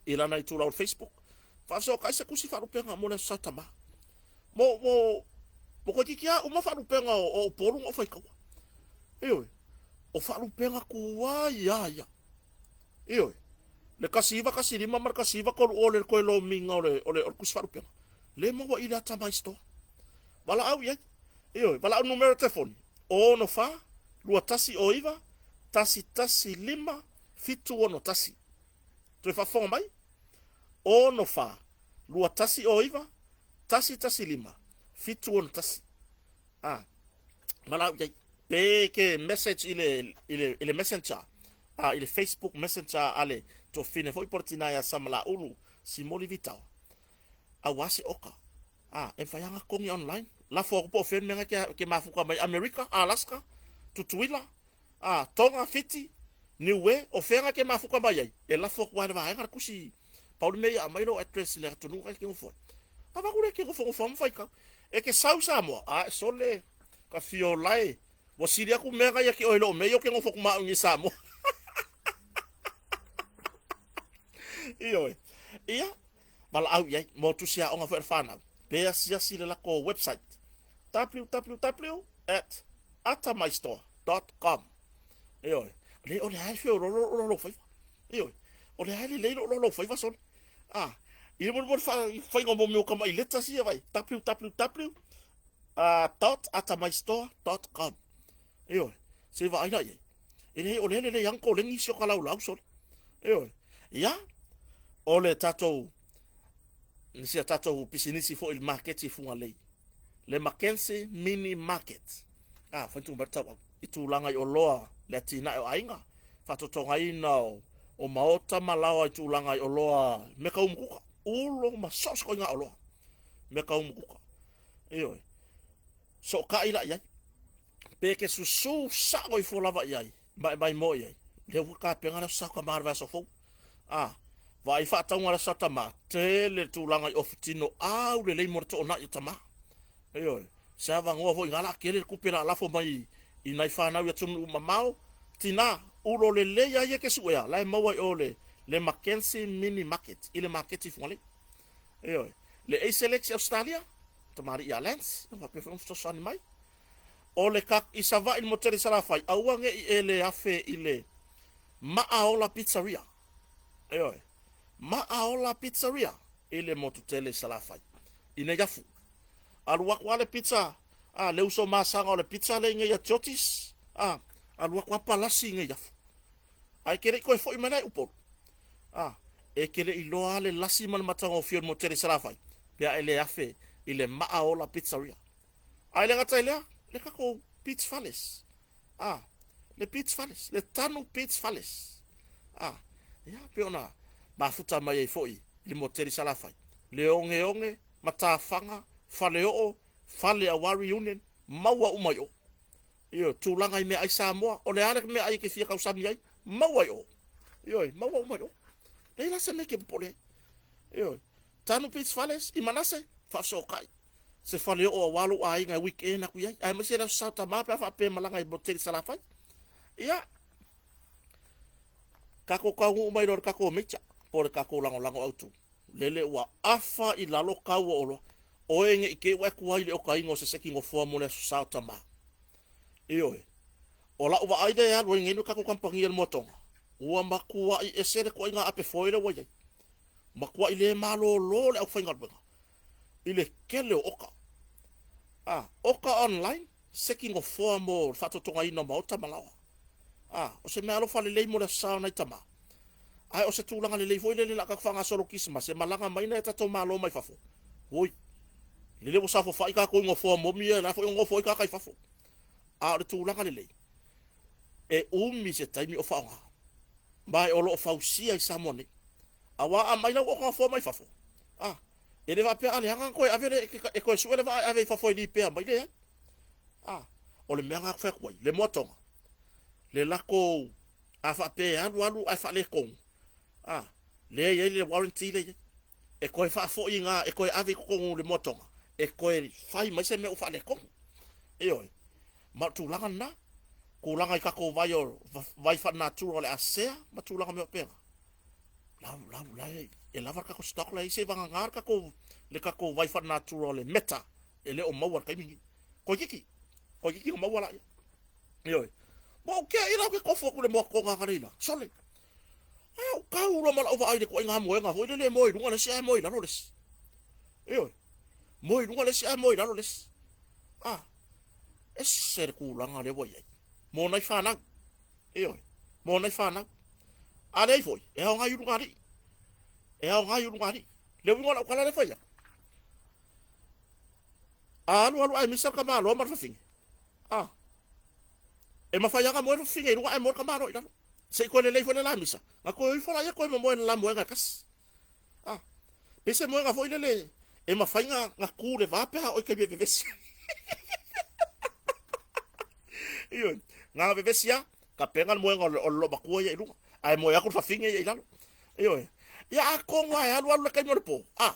i lana itula o le Facebook, faafesootai se tusi faalupega mo le Aso Sa Tama. Mo, mo, mo toeitiiti lava uma faalupega o, o Upolu na ou faitaua. Ioe. O faalupega tuai lava ia. Ioe. Le 1915 ma le 1930 le toe lomiga o le, o le, o le tusi faalupega, le maua i le ata mai store. Valaau i ai. Ioe, valaau numera telefoni, 64 2109 115 761. Toe faafofoga mai, 64 2109 115 761. A, valaau i ai. Pe ke message i le, i le, i le messenger, a, i le Facebook messenger a le tuafafine foi po o le tina ia Samalaulu Simoli Vitao, aua se oka. A, e mafai lava ona totogi online. Lafo atu po o fea le mea na e ke mafuta mai, Amerika, Alaska, Tutuila, a, Tonga, Fiti, Niue, o fea na e ke mafuta mai ai, e lafo atu lava e le vaega le tusi. Pau le mea ia aumai lou address i le atunuu na e ke nofo ai. Avatu lea e ke nofonofo lava ma faitau. E ke sau i Samoa, a e sole ka fiola e. Ua sili atu mea na ia te oe i lou mea ia ou te nofo atu ma au i Samoa. Ioe. Ia, valaau i ai mo tusi aoga foi a le fanau, pe asiasi i le latou website www at atamaistore.com. Ioe. Le o le a e feololo lou faiva. Ioe. O le a e lelei lou faiva sole. Ah, i le molimoli faiga o mea o tama'i letters ia vai www dot atamaistore.com. Ioe. Se vaai la i ai. E leai, o lea e lelei lava ona koleni isi o ka laulau sole. Ioe. Ia, o le tatou, nisi a tatou pisinisi foi i le maketi i Fugalei. Le Mackenzie Mini Market. Ah, fai tu mai tau au. I tulaga i oloa le atinae o aiga, faatotogaina o, o maota ma laoa i tulaga i oloa mea tau umukuka. Ulo ma so o se ituaiga oloa. Mea tau umukuka. Ioe. Sootai la i ai. Pe ke susu sa'o ifo lava i ai, ma e maimoa i ai, lea ua tapena le Aso Sa Tama i le vaiaso fou. A, vaai faatauga le Aso Sa Tama, tele le tulaga i ofu tino au lelei mo le toonai o tama. Ioe, se avanoa foi ina la tele le tupe la lafo mai i nai fanau i atunuu mamao, tina, ulo lelei a ia e te suea, la e maua i o le, le Mackenzie Mini Market, i le maketi i Fugalei. Ioe, le Acelec i Ausetalia, tamalii ia Lance, ia faapea foi ona fesoasoani mai. O le ka, i Savaii le motele i Salafai, aua ne i e le afe i le Maaola Pizzeria. Ioe. Maaola Pizzeria i le motu tele i Salafai. I Neiafu. Alu atu lava le pizza, a, le uso masaga o le pizza lea i nei a Georgie's, a, alu atu lava palasi i Neiafu. Ae e te le i toe foi mai la i Upolu. A, e te le i iloa lava le lasi ma le matagofie o le motele i Salafai, pe a e le afe i le Maaola Pizzeria. Ae le gata i lea, le tatou Beach Fales. A, le Beach Fales, le Tanu Beach Fales. A, ia, pei ona mafuta mai ai foi i le motele i Salafai, le ogeoge, matafaga, faleoo, fale aua reunion, maua uma i o. Ioe, tulaga i meaai Samoa, o le a le meaai e te fia tausami ai, maua i o. Ioe, maua uma i o. Leai la se mea e te popole ai. Ioe, Tanu Beach Fales i Manase, faafesootai. Se faleoo aua lou aiga e weekend atu i ai, aemaise le Aso Sa Tama pe a faapea e malaga i motele i Salafai. Ia, tatou taunuu mai loa i le tatou major, po o le tatou lagolago autu, lele ua afa i lalo tau o oloa. Oe ne i te i ua e tuai i le okaina o se seki nofoa mo le Aso Sa o Tama. Ioe. O lau vaai lea e alu ai nei le tatou kamupani a le Moatoga, ua matuai ese le ituaiga ape foe lea ua i ai. Matuai le malolo le aufaigaluega i le tele o oka. A, oka online, seki nofoa mo le faatotogaina o maota ma laoa. A, o se meaalofa lelei mo le Aso Sa o nai tama. Ae o se tulaga lelei foi lele o le a tatou faagasolo Kirisimasi e malaga mai nai a tatou malo mai fafo. Oi, lele ua saofafai tatou i nofoa momi ia, la foi e nonofo ai tagata i fafo. A o le tulaga lelei, e umi se taimi o faaaoga, ma o lo o fausia i Samoa nei. Aua a aumai lau oka nofoa mai fafo, a, e le faapea a leaga ona toe ave le, e toe sue le vaa e ave i fafo e lipea mai, leai. A, o le mea lena ou te fai atu ai, le moatoga, le latou, a faapea e alu alu ae faaletonu, a, lea e i ai le warranty lea e i ai. E toe faafoi i ina, e toe ave i totonu o le moatoga, e toe fai mai se mea ua faaletonu. Ioe. Ma o le tulaga lena, tulaga i tatou vai o vai faalenatura o le asea ma tulaga mea faapena. Lau, lau, la e, e lava le tatou stock la e i ai seivagana le tatou, le tatou vai faalenatura o le meta e le o maua i le taimi lenei. Toeitiiti, toeitiiti ona maua laia. Ioe. Ma ou te ai la ou te tofu atu i le moatoga analeila, sole. Ae ou tau loa ma lau vaai i le ituaiga moega foi lele e moe i luga le isi ae moe i lalo le isi. Ioe. Moe i luga le isi ae moe i lalo le isi. A, ese le tulaga lea ua i ai. Mo nai fanau. Ioe. Mo nai fanau. A leai foi, e aoga i ulugalii. E aoga i ulugalii. Le uiga o lau tala lea e fai atu. A alu alu ae misa le tamaloa ma le fafine. A, e mafai lava ona moe le fafine i luga ae moe le tamaloa i lalo. Se i toe lelei foi le la misa, ona toe o ifo laia toe momoe i le la moega e tasi. A, pei se moega foi lele e mafai ona tu le va pe a oo i taimi e vevesi ai. Ioe, na ona vevesi lava, tapena le moega o le loomatua ia i luga, ae moe atu le fafine ia i lalo. Ioe. Ia atonu lava e alu alu le taimi o le po, a,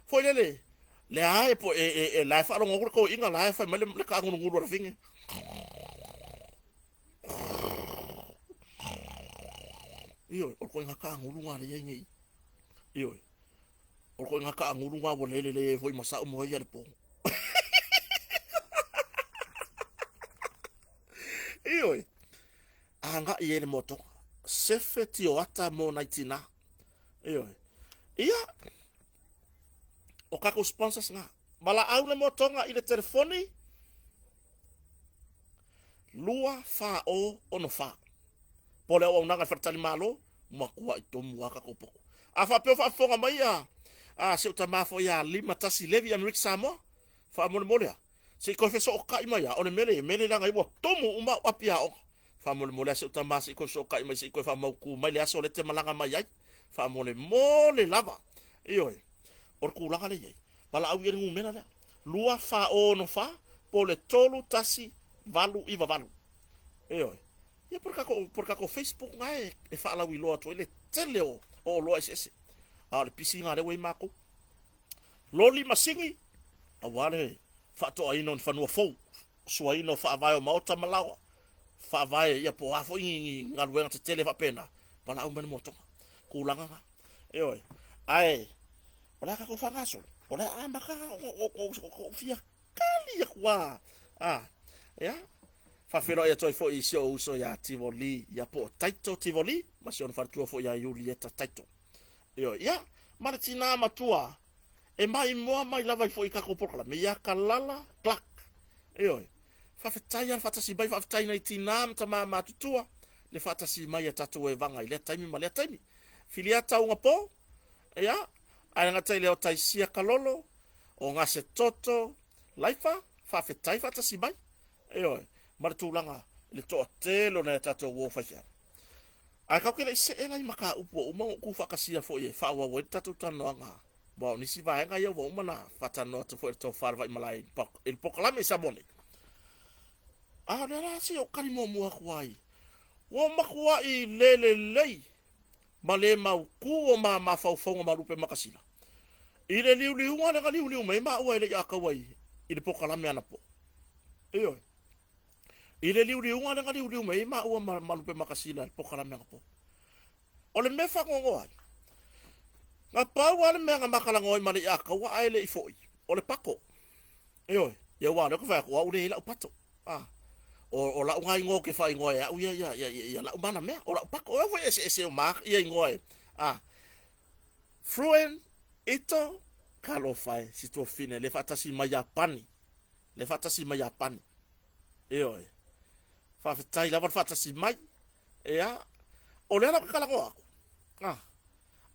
foi lele, lea e, e, e, e, la e faalogo atu le toeaina, la e fai mai le, le taagulugulu a le fafine. Ioe, o le ituaiga taagulu lena lea e i ai nei. Ioe. O le koiga kaagulu na ua lele lelei ai foi ma sa'u moe ia le po. Ioe. Agai ai le moatoga. Sefe tioata mo nai tinā. Ioe. Ia, o tatou sponsors na. Valaau le moatoga i le telefoni 2 4 o 6 4. Po o le auaunaga i le faletalimalo, matuai tomu lava tatou poto. A faapea o faafofoga mai a, a si ou tama foi ia Limatasi Levi Amerika Samoa, faamolemole a, se i toe fesootai mai a, o le mele, mele leaga ai ua tumu uma au api aoga. Faamolemole a si ou tama se i toe fesootai mai se i toe faamautu mai le aso lea e te malaga mai ai. Faamolemole lava. Ioe, o le tulaga lea e i ai. Valaau i ai le numera lea, 2 4 6 4 po o le 3 1 8 9 8. Ioe. Ia po o le tatou, po o le tatou Facebook na e, e faalauiloa atu ai le tele o, o oloa eseese. A o le pisi na lea ua i matou. Loli masini, aua le faatoaina o ni fanua fou, suaina o faavae o maota ma laoa, faavae ia po o a foi ni, ni galuega tetele faapena, valaau mai le moatoga. Tulaga na. Ioe. Ae, o le a tatou faagasolo? O le a amata ona fia kali atu lava. A, ia, faafeiloai atu ai foi i si ou uso ia Tivoli, ia po o Taito Tivoli, ma si ona faletua foi ia Iulieta Taito. Ioe, ia, ma le tinā matua e maimoa mai lava ai foi i tatou polokalame, ia Kalala Clark. Ioe, faafetai lava le faatasi mai, faafetai nai tinā ma tamā matutua le faatasi mai a tatou evaga i lea taimi ma lea taimi. Filiata Ugapo, ia, ae gata i lea o Taisia Kalolo, o Gasetoto Laifa, faafetai faatasi mai. Ioe, ma le tulaga i le toatele o nai a tatou uo faifeau. Ae tatou te le i see la i mataupu ua uma ona ou tuufaatasia foi e faaauau ai le tatou talanoaga, aua o nisi vaega ia ua uma ona faatalanoa atu foi e le Tofa le Vaimalae i le polokalame i Samoa nei. A o lea la se i ou tali muamua atu ai, ua matuai le lelei ma le mautu o ma mafaufauga ma lupe makasina i le liuliuga lea na liuliu mai ai maua e le i ataua i le polokalame anapo. Ioe. I le liuliuga lea na liuliu mai ai maua ma, ma lupe makasina i le polokalame anapo. O le mea faanoanoa ai, na pau lava le mea na ma talanoa ai ma le Ataua ae le i foi, o le pato. Ioe, ia aua o lea ou te fai atu, o au lea e i ai lau pato. A, o, o lau na igoa ou te faaigoa e au ia, ia, ia, ia, ia lau mana mea, o lau pato. O au foi e eseese o ma ia igoa e, a, Fruen Ito Talofa e, si tuafafine lea e faatasi mai Iapani, lea e faatasi mai Iapani. Ioe, faafetai lava le faatasi mai. Ia, o lea la ou te talanoa atu, a,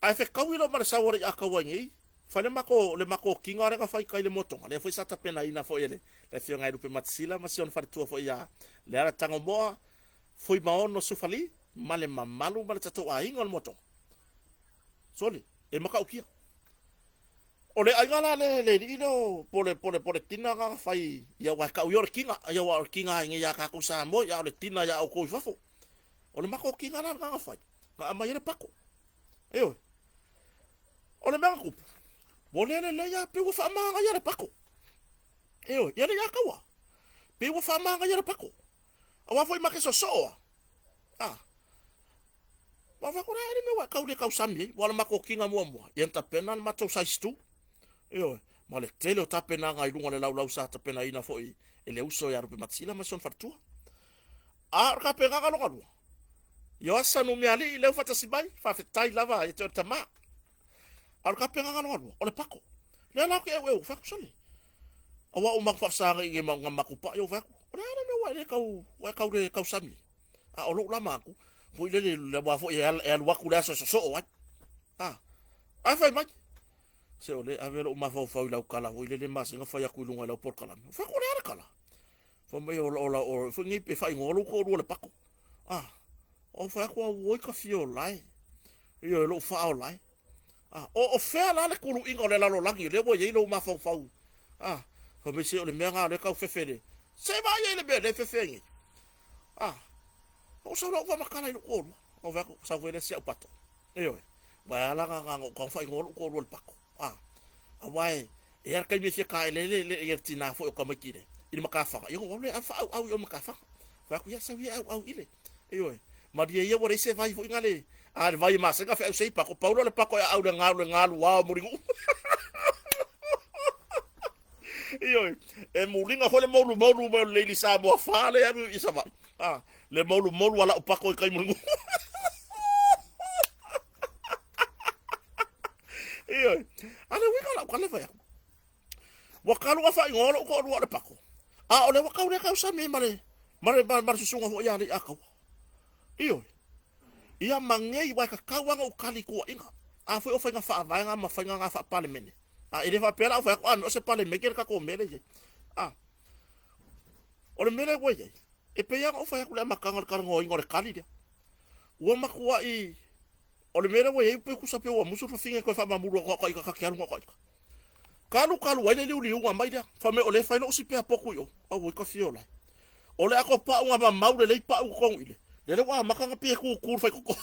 ae fetaui loa ma le sau a le Iataua i nei, fai le matou, le matou kiga lea na fai i tai i le motoga, lea foi sa tapenaina foi e le Afioga ia Lupe Matisila ma si ona faletua foi ia Leala Tagomoa, Fuimaono Sufali ma le mamalu ma le tatou aiga o le motoga. Sole, e matautia. O le aiga la le le alii lea o po o le po o le po o le tina na fai ia aua e tau ia o le kiga ia aua o le kiga i nei ia tatou Samoa ia a o le tina ia outou i fafo. O le matou kiga la lena na fai, na aumai ai le pato. Ioe. O le mea na tupu, ua le lelei lava pei ua faamanaia le pato. Ioe, ia le ia taua. Pei ua faamanaia le pato. Aua foi ma te sosoo a. Ah. Ua fai atu, o le a le mea ua e tau le tausami ai, aua o le matou kiga muamua, ia na tapena le matou size 2. Ioe, ma le tele o tapenaga i luga o le laulau sa tapenaina foi e le uso ia Lupematasila ma si ona faletua. A o le tapenaga lona lua, Ioasa Nuumealii lea ua faatasi mai, faafetai lava ia te oe le tama. A o le tapenaga lona lua, o le pako. Lea la ou te eueu, fai atu, sole, aua ua matou faasaga i na matou pai, ou fai atu, o le a le mea ua e le tau, ua e tau le tausami ai? A o lou la magu, foi lele, aua foi e alu atu le aso e sosoo ai. A, ae fai mai, se o le ave lou mafaufau i lau tala foi lele masina fai atu i luga i lau polokalame. Fai atu, o le a le tala? Fai mai, o, o, o, foi nei pe faaigoa lou toalua le pako. A, o fai atu, auoi ka fia o lae. Ioe, lou faaolae. A, o, o fea la le kuluiga o le lalolagi lea ua i ai lou mafaufau? A, fai mai, se o le mea lena o lea e tau fefe le, se vaai ai i le mea lea e fefe ai nei. A, ou sau la ou faamatala i lou toalua. Ou fai atu, sau foi le isi au pato. Ioe, aua e ala la ona ou tau faaigoa lou toalua i le pato. A, aua e, e i ai le taimi e fia taele ai le tina foi o tamaiti i le, i le matafaga, ia ona ou alu lea e faaauau i o i le matafaga. Fai atu, ia sau ia e auau i le. Ioe, malie ia ua leai se vai foi nale A le vai masega feau sei pako, pau lea o le pako e aau le galu le galu ao Mulinuu. Ioe, e muliga foi le moulumoulu mai o le Lady Samoa fa le alu i Savaii. A, le moulumoulu a lau pako i kai Mulinuu. Ioe, a le uiga o lau tala e fai atu. Ua talu a faaigoa lou toalua o le pako, a o lea ua tau le tausami ai ma le, ma le, ma le susuga foi ia Leiataua. Ioe, ia ma nei, aua e tatau lava ona ou tali i tuuaiga. A foi o faiga faavae na ma faiga na faa-Palemene. A e le faapea la au fai atu, a o se Palemene le tatou mea lea e i ai. A, o le mea lea ua i ai, e pei lava ona ou fai atu i le amataga o le talanoaina o le tali lea. Ua matuai, o le mea lea ua i ai, pei tusa pei ua musu le fafine e toe faamamulu atu au ita ta te alu na o ita. Talu talu ai le liuliuga mai lea, fai mai o lea e fai lou sipea potu i o, auoi ka fia ola e. O le ato pau na mamau lelei pau i totonu i le, lele ua amata ona pie tutu le faitotoa.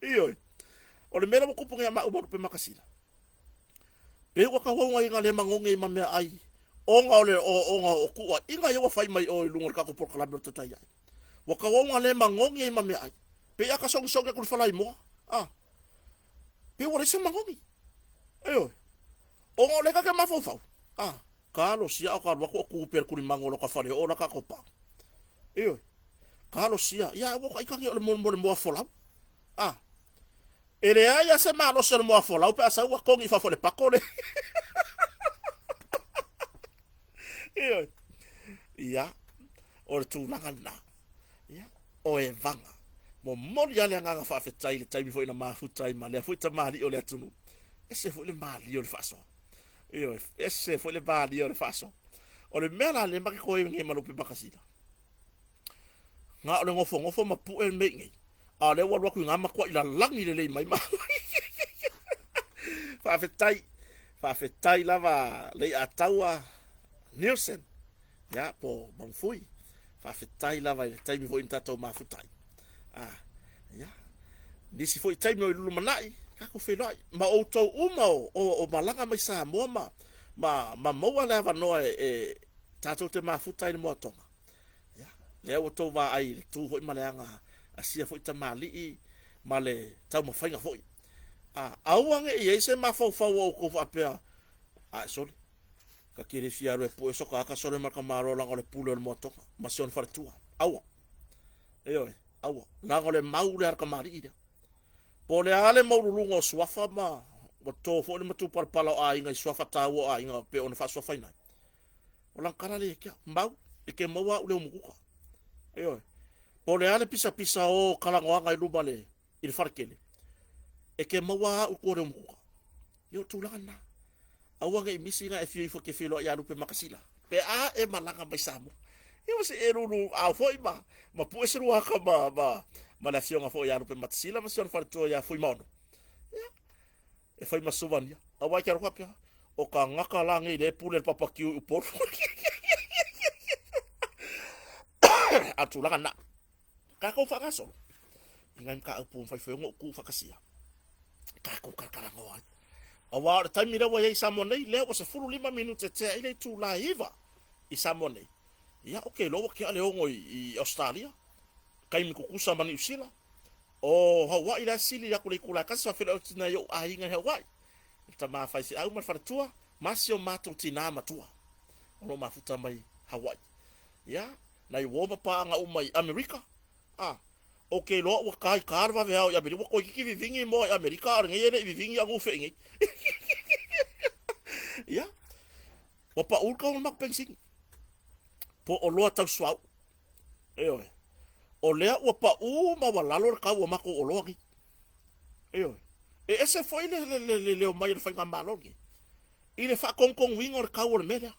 Ioe, o le mea lea ua tupu nei ia maua ma Lupe Makasina, pei ua tauau ina le manogi ai ma meaai ona o le ona o tuuaiga ia ua fai mai o i luga o le tatou polokalame o le Taitai Ae. Ua tauau ina le manogi ai ma meaai. Pei a ta sogisogi atu i le falaimoa, a, pei ua leai se manogi. Ioe. Ona o lea ta te mafaufau, a, talosia a o ta alu atu o tu pea le tulimanu o lota faleoo la tatou pau. Ioe. Talosia, ia aua ta ita o le mo le moa folau. A, e leai lava se malosi o le moa folau pe a sau ua togi i fafo i le pako le. Ioe. Ia, o le tulaga lena. Ia, o Evaga. Momoli lava le agaga faafetai i le taimi foi na mafuta ai ma lea foi tamalii o le atunuu. Ese foi le malie o le faasoa. Ioe, ese foi le malie o le faasoa. O le mea la lea ma ke koe nei ma Lupe Makasina. Na o le nofonofo ma pue le mea i nei. A o lea ua alu atu i gā matuai lalagi lelei mai ma. Faafetai, faafetai lava Leiataua Nielsen. Ia, po Mangufui. Faafetai lava i le taimi foi na tatou mafuta ai. Ah, ia. Nisi foi taimi o i lulumanai, tatou feiloai. Ma outou uma o, o, o malaga mai Samoa ma, ma, ma maua le avanoa e, e tatou te mafuta ai i le moatoga. Ia, lea ua outou vaai i le tu foi ma le aga a sia foi tamalii ma le taumafaiga foi. Ah, aua ne i i ai se mafaufau o outou faapea, ae sole, Ta te le fia alu e pue so ka aka sole ma ka malo leaga o le pule o le moatoga ma si ona faletua. Aua. Ioe, aua. Leaga o le mau lea a le tamalii lea. Po o le a le maualuluga o suafa ma ua to foi le matupalapala o aiga i suafa taua o aiga pei ona faasuafaina ai. O lana tala lea ia te au, mau, e te maua au leo mukuka. Ioe. Po o le a le pisapisa o talanoaga i luma le i le faletele, e te maua au tua leo mukuka. Ia o tulaga lena. Aua ne i misi na e fio ifo e te feiloai ia Lupe Makasina pe a e malaga mai Samoa. Ia ua se e lulu ao foi ma, ma pue se luaka ma, ma, ma le afioga foi ia Lupe Matasila ma si ona faletua ia Fuimaono. Ia, e fai ma suvania. Aua e te alofa pea, o ka gaka la nei le pule le papakiu i Upolu. A tulaga na. Kākou faagasolo i ngai mataupu ma faifai ona ou tuufaatasia kākou kalakalanoa ai. Aua o le taimi lea ua i ai i Samoa nei, lea ua 15 minute tea i le itula e 9 i Samoa nei. Ia, ou te iloa ua tea le 6 i Ausetalia, taimi tutusa ma Niu Sila. O Hawaii la e sili atu le itula e 1, faafeiloai atu i nai ou aiga i Hawaii, le tama faifeau ma le faletua, ma si o matou tina matua o lo o mafuta mai Hawaii. Ia, nai uo ma paaga uma i Amerika, a, ou te iloa ua ta i ta le vaveao i Amerika, ua toeitiiti vivigi moa i Amerika, a o lenei e le i vivigi a nufe i nei. Ia, ua pau le tau o le matou penisini, po o oloa tau suauu. Ioe, o lea ua pau ma ua lalo le tau o matou oloa nei. Ioe, e ese foi le, le, le, le leo mai o le faigamalo lenei i le faatonutonuina o le tau o le mea lea.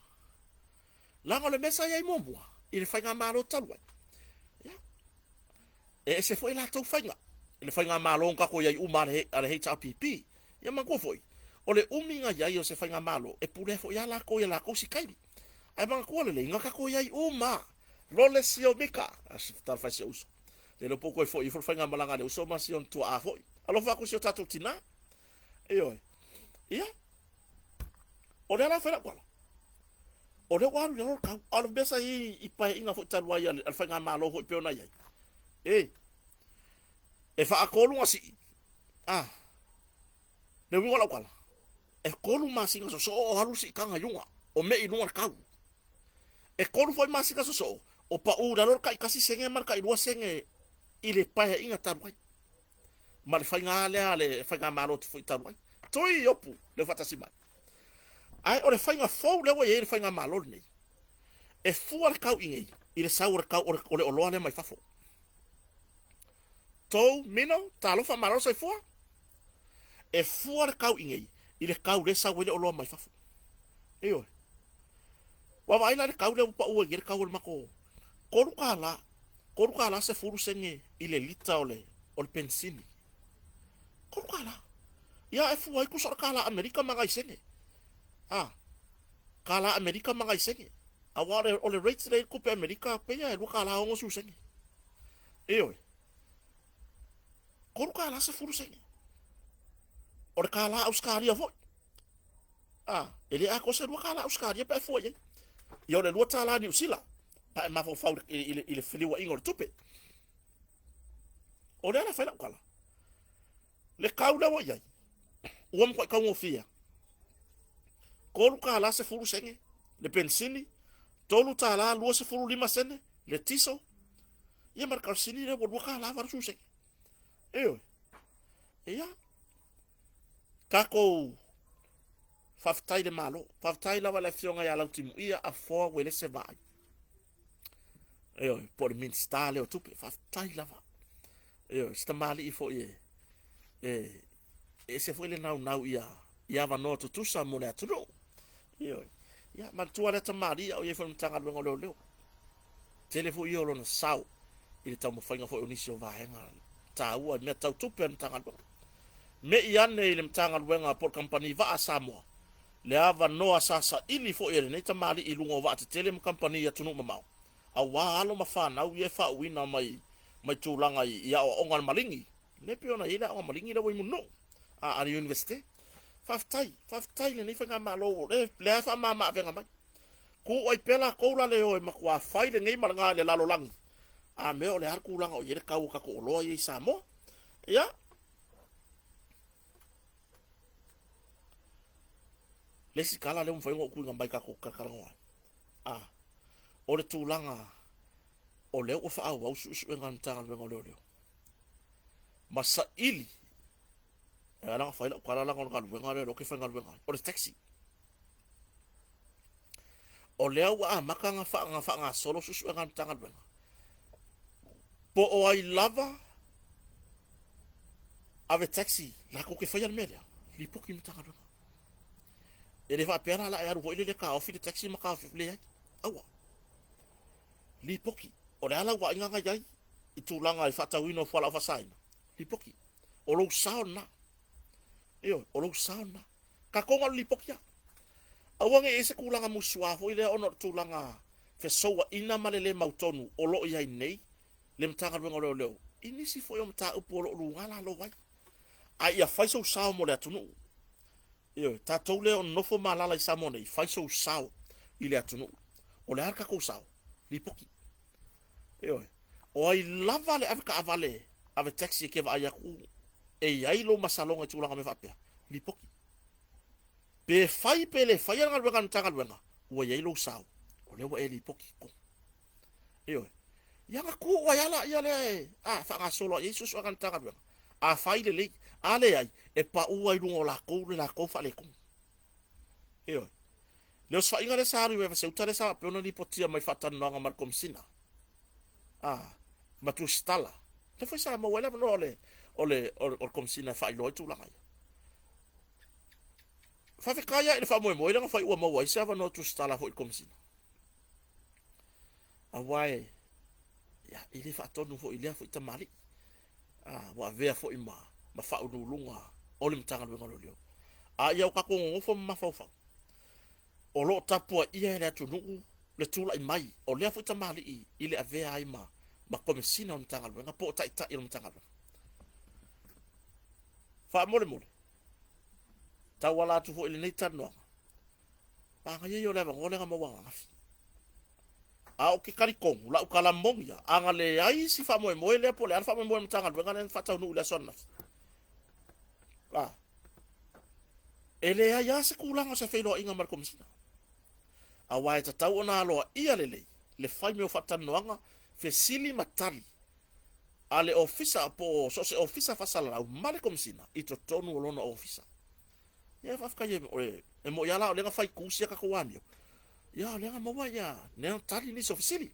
Leaga o le mea sa i ai muamua i le faigamalo talu ai, ia, e ese foi latou faiga i le faigamalo na tatou i ai uma a le HRPP. Ia manatua foi, o le umi na i ai o se faigamalo, e pulea foi lava latou i a latou sikaili. Ae manatua lelei, na tatou i ai uma lole sio mika, talofa e si ou uso. Le iloa po o toe foi ifo le faigamalaga a le uso ma si ona tuaa foi. Alofa atu i si o tatou tina. Ioe. Ia, o lea la e fai lau tala. O lea ua alu i lalo le tau, a o le mea sa i ai i paeaiga foi talu ai a le faigamalo foi pei ona i ai, e, e faatolu ona sii, a, le uiga o lau tala, e 3 masina sosoo o alu le siitaga i luga, o mei i luga le tau. E 3 foi masina sosoo o pau i lalo le tai 1 sene ma le tai 2 sene i le paeaiga talu ai ma le faiga lea a le faigamalo foi talu ai. Tui Iopu lea ua faatasi mai. Ae o le faiga fou lea ua i ai le faigamalo lenei, e fua le tau i nei i le sau o le tau o le oloa lea mai fafo. Tou mino, talofa malo soifua. E fua le tau i nei i le tau lea e sau ai le oloa mai fafo. Ioe. Ua vaai la i le tau lea ua pau ai nei le tau o le matou $3, $3 10 sene i le lita o le o le penisini. $3. Ia e fua ai tusa o le kālā Amerika ma nai sene. A, kālā Amerika ma nai sene. Aua o le, o le rate lea i le tupe Amerika pei e $2.60 sene. Ioe. $3 10 sene. O le kālā Ausetalia foi. A, e le atoa se $2 Ausetalia pe a fua i ai. Ia o le $2 Niu Sila, pe a e mafaufau i le, i le feliuaiga o le tupe. O lea la fai lau tala. Le tau lea ua i ai, ua matuai taugofie lava. $3 10 sene le penisini, $3 25 sene le tiso, ia ma le karosini lea ua $2 80 sene. Ioe. Ia, tatou faafetai i le Malo. Faafetai lava i le Afioga ia Lautimuia Afoa Uelese Vaai. Ioe, po o le Minisita lea o Tupe. Faafetai lava. Ioe, se tamalii foi e, e, e ese foi le naunau ia, ia avanoa tutusa mo le atunuu. Ioe. Ia, manatua lea tamalii a o i ai foi i le Matagaluega o Leoleo. Tele foi ia o lona sao i le taumafaiga foi o nisi o vaega taua i mea tau tupe a le Matagaluega. Me'i ane i le Matagaluega po o le Kamupani Vaa a Samoa le avanoa sa saili foi e lenei tamalii i luga o vaa tetele ma kamupani i atunuu mamao, aua alo ma fanau ia e faauuina mai mai tulaga i aoaoga a le maligi, lea pei ona i ai le aoga maligi lea ua i Mulinuu a le Iunivesite. Faafetai, faafetai i lenei faigamalo o lea e faamama-avega mai. Kūʻai pea lakou la le o e matuā fai lenei ma lena i le lalolagi, a mea o le a le tulaga o i ai le tau o tatou oloa ia i Samoa. Ia. Le isi tala lea ua mafai ona ou tuuina mai tatou talatalanoa ai, a, o le tulaga o lea ua faaauau suesuega a le Matagaluega o Leoleo ma saili e ala ona fai lau tala leaga o le galuega lea o lea ou te faigaluega ai, o le taxi. O lea ua amata ona faagasolo suesuega a le Matagaluega po o ai lava ave taxi latou te faia le mea lea, lipoti i le Matagaluega. E le faapea la la e alu foi lele taofi le taxi ma taofi, leai, aua. Lipoti. O le a lau vaaiga na i ai i tulaga i faatauina o fualaau faasaina? Lipoti. O lou sao lena. Ioe, o lou sao lena. Tatou na o le lipoti lava. Aua ne i i ai se tulaga musua foi lea ona o le tulaga fesouaina ma le le mautonu o lo o i ai nei le Matagaluega o Leoleo i nisi foi o mataupu o lo o luga lalo ai. A ia fai sou sao mo le atunuu. Ioe, tatou lea o nofo ma alaala i Samoa nei, fai sou sao i le atunuu. O le a le tatou sao? Lipoti. Ioe. O ai lava le avetaavale, ave taxi e te vaai atu e i ai lou masaloga i tulaga o mea faapea, lipoti. Pe fai pe le faia le galuega a le Matagaluega, ua i ai lou sao, o lea ua e lipoti i totonu. Ioe. Ia ona tuu ai lava laia lea e a, faagasolo ai i ai suesuega a le Matagaluega. A fai lelei, a leai, e pau ai i luga o latou le latou faaletonu. Ioe. Le osofaiga lea sa alu i Vaivase-uta lea sa faapea ona lipotia mai i faatalanoaga ma le Komesina a, ma Tusitala, lea foi sa maua ai le avanoa o le, o le, o le, o le Komesina e faailoa ai tulaga ia. Faafetai lava i le faamoemoe lea na fai ua maua ai se avanoa tusitala foi i le Komesina. Aua e, ia, e le faatonu foi i lea foi tamalii. A, ua avea foi ma, ma faauluuluga o le Matagaluega o Leoleo. A ia o tatou nonofo ma mafaufau, o lo o tapuaia e le atunuu le tulai mai o lea foi tamalii i le avea ai ma, ma Komesina o le Matagaluega po o Taitai o le Matagaluega. Faamolemole, tauala atu foi i lenei talanoaga. Pagaia ia o le avanoa lea na maua ananafi. A o ke talitonu, lau tala moni ia, a na leai si faamoemoe lea po o le a le faamoemoe o le Matagaluega lea na faataunuu i le aso ananafi, a, e leai lava se tulaga o se feiloaiga ma le Komesina. Aua e tatau ona aloaia lelei le fai mea o faatalanoaga, fesili ma tali a le Ofisa po o so o se Ofisa faasalalau ma le Komesina i totonu o lona Ofisa. Ia faafetai e, e moi lava la o lea na fai tu sia tatou amio. Ia o lea na maua ia lea na tali nisi o fesili.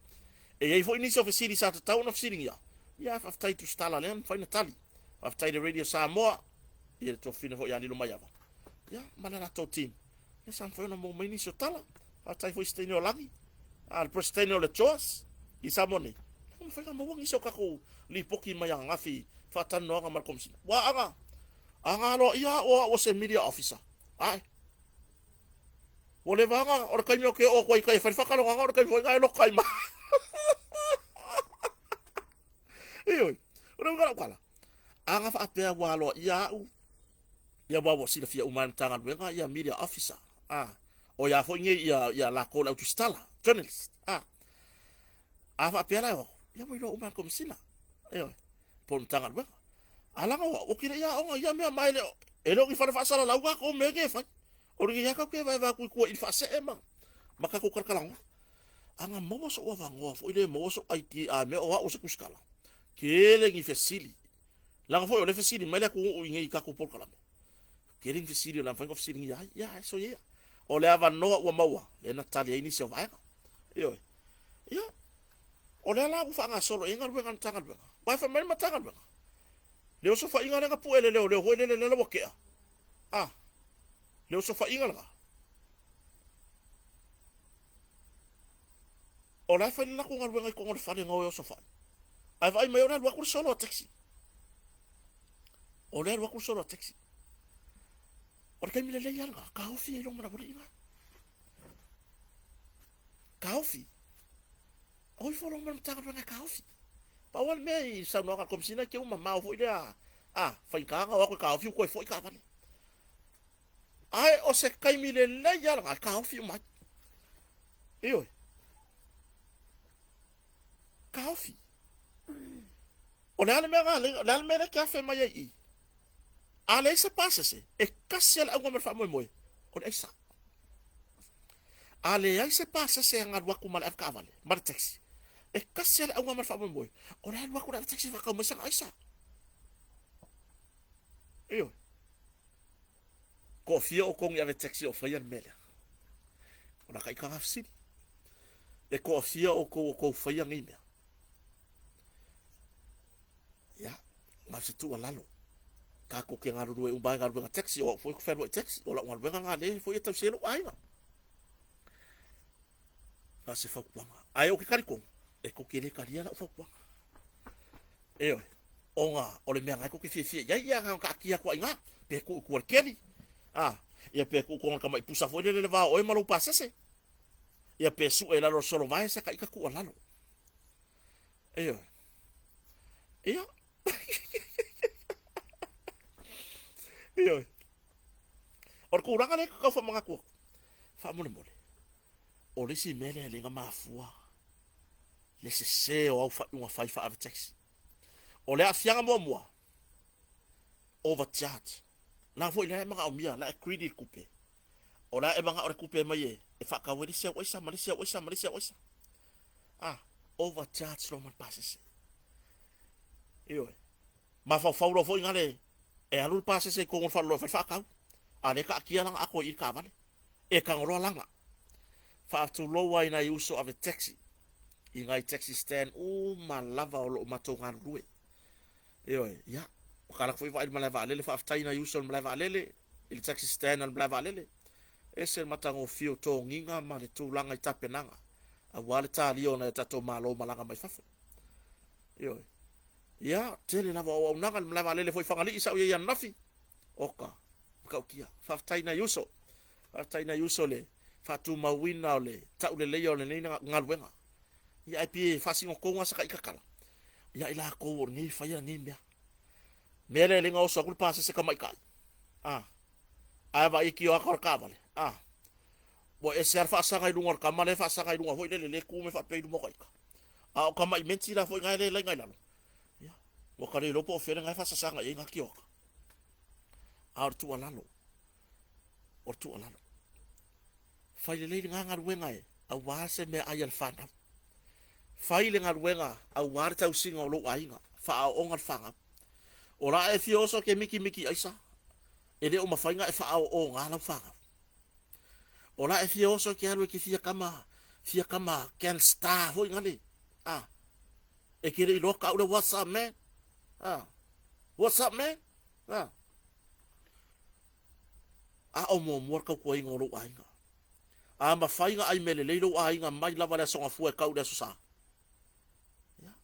E i ai foi nisi o fesili sa tatau ona fesiligia. Ia faafetai i tusitala lea na mafai ona tali. Faafetai i le Radio Samoa, ia le tuafafine foi ia Lilomaiava. Ia ma le latou team. Ia sa mafai ona maua mai nisi o tala. Faafetai foi i se teine o Lagi, a le Presidente o le JOAS i Samoa nei. Lea na mafai ona maua nisi o tatou lipoti mai ananafi faatalanoaga ma le Komesina. Ua aga aga aloaia au o au o se media officer. Ae Ua leva aga o le taimi ou te oo atu ai i tai e fai le faatalogaga o le taimi foi lena e loka ai ma. Ioe, o le uiga o lau tala, a na faapea ua aloaia au, ia aua ua silafia uma e le Matagaluega ia media officer, a, o ia foi nei ia, ia latou le au tusitala, journalist, a. A faapea la e o atu, ia ua iloa uma e le Komesina, ioe, po o le Matagaluega. A leaga o au, ou te le i aoga i ia mea, ma e le o, e le o ni fale faasalalau tatou mea nei e fai. O lenei lava tatou te vaevae atu i tua i le faasee ma, ma tatou talatalanoa. A na maua sou avanoa foi lea, maua sou ID a mea o au o se tusitala, tele ni fesili. Leaga foi o lea e fesili mai le atunuu i nei i tatou polokalame. Tele ni fesili o le a mafai ona fesiligia ai. Ia, ae soia ia. O le avanoa ua maua, lea na tali ai nisi o vaega. Ioe. Ia, o lea la ua faagasolo i ai galuega a le Matagaluega. Aua e fai mai le Matagaluega, le osofaiga lea na pue e le leoleo foi lele lea ua tea, a, le osofaiga lena, o la e fai le latou galuega i totonu o le fale na o e osofai. Ae vaai mai o le alu atu le solo a taxi. O le alu atu le solo a taxi. O le taimi lelei lava lena, taofi ai lou manawa i ina. Taofi. O ifo loa ma le Matagaluega e taofi. Pau lava le mea i saunoaga a le Komesina e te uma mamao foi lea, a, faigata ona o atu e taofi ua toe foi taavale. Ae o se taimi lelei lava lena e taofi uma ai. Ioe. Taofi. O le a le mea na, o le a le mea lea e te afe mai ai i i? A leai se pasese, e tasi lava le auga ma le faamoemoe, o le aisa. A leai se pasese e alu atu ma le avetaavale ma le taxi, e tasi lava le auga ma le faamoemoe, o le alu atu le avetaxi e faatau mai sana aisa. Ioe. Toafia outou ni avetaxi o faia le mea lea? O la ka ita fesili. E toafia outou o tou faia nei mea? Ia, ma o se tuualalo, tatou te galulue uma ai i galuega taxi, o au foi ou te fealuai taxi, o lau galuega lena lea foi e tausi ai lou aiga. Na o se fautuaga. Ae ou te talitonu, e tou te le talia lau fautuaga. Ioe, ona o le mea lena tou te fiafia i ai, ia na ona taatia atu lava i ina, pe tuu i tua i le keli, a, ia pe tuu i totonu o le tamai pusa foi lele i le va o oe ma lou pasese, ia pe sue i lalo o le solovae se ta ita tuualalo. Ioe. Ia. Ioe. O le tulaga lea e tau faamanatu atu, faamolemole, o le isi mea lea e le na mafua le sese o au faaiuga fai faa-ave taxi. O le aafiaga muamua, overcharge. La foi la e manaomia, la e greedy le tupe. O la e manao le tupe mai e, e faatau ai le isi au aisa ma le isi au aisa ma le isi au aisa. Ah, overcharge loa ma le pasese. Ioe. Mafaufau loa foi gale e alu le pasese i totonu o le faleoloa e fai le faatau. A lea e taatia lana ato i i le taavale. E tago loa laga. Faatulou ai nai uso ave taxi i nai taxi stand uma lava o lo o matou galulue. Ioe, ia, ua ta alu atu foi vaai i le malae vaalele, faafetai i nai uso i le malae vaalele, i le taxi stand a le malae vaalele. Ese le matagofie o toniga ma le tulaga i tapenaga aua le talia o nai o tatou malo malaga mai fafo. Ioe. Ia, tele lava o auaunaga i le malae vaalele foi i Fagalii sa ou i ai ananafi. Oka, matautia. Faafetai nai uso. Faafetai nai uso i le faatumauina o le tauleleia o lenei galuega. Ia ae pei e faasinotou lava sa ita tala ia i latou o lenei e faia lenei mea. Mea lea e le na oso atu le pasese tamaitai. A. Ae vaai e tio atu le taavale. A. Ua ese lava le faasaga i luga o le tama lea e faasaga i luga foi lele lea e tu mai faapea i luma o ta ita. A o tama imenti la foi na e le laina i lalo. Ia, ua ta le iloa po o fea le na e faasasaga i ai na tioata. A o le tuualalo, o le tuualalo, fai lelei lena galuega e aua se meaai a le fanau. Fai le galuega aua le tausiga o lou aiga, faaooga le fanau. O la e fia oso e te mikimiki aisa, e le o mafai ona e faaooga lau fanau. O la e fia oso e te alu e te fia kama, fia kama gangsta foi nale. Ah, e te le iloa tau le what's up man. Ah, what's up man. Ah. A o muamua le tautuaina o lou aiga. A mafai ona ai mea lelei lou aiga mai lava le Aso Gafua e tau i le Aso Sa. Ia.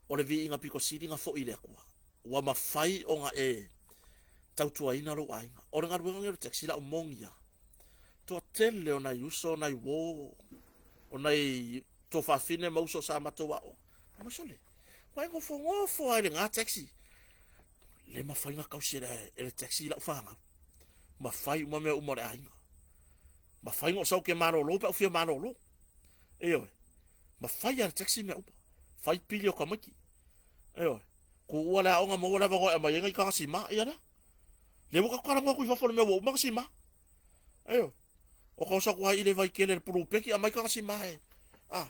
O le viiga pito sili ona foi i le Atua. Ua mafai ona e tautuaina lou aiga. O le galuega lenei o le taxi, lau moni lava, toatele o nai uso, o nai uo, o nai tuafafine ma uso sa matou aooga, fai mai, sole, ua e nofonofo lava i lena taxi. Le mafai ona tausi e le taxi lau fanau. Mafai uma mea uma o le aiga. Mafai ona ou sau ou te malolo pe a ou fia malolo. Ioe. Mafai lava e le taxi mea uma. Fai pili o tamaiti. Ioe. Tuua le aoga maua le avanoa e aumai ai nai taga sima. Ia lea. Lea ua tatou talanoa atu i fafo i le mea ua uma ona sima. Ioe. O ka oso atu lava i le vaitele i le pulupeti aumai taga sima e. A.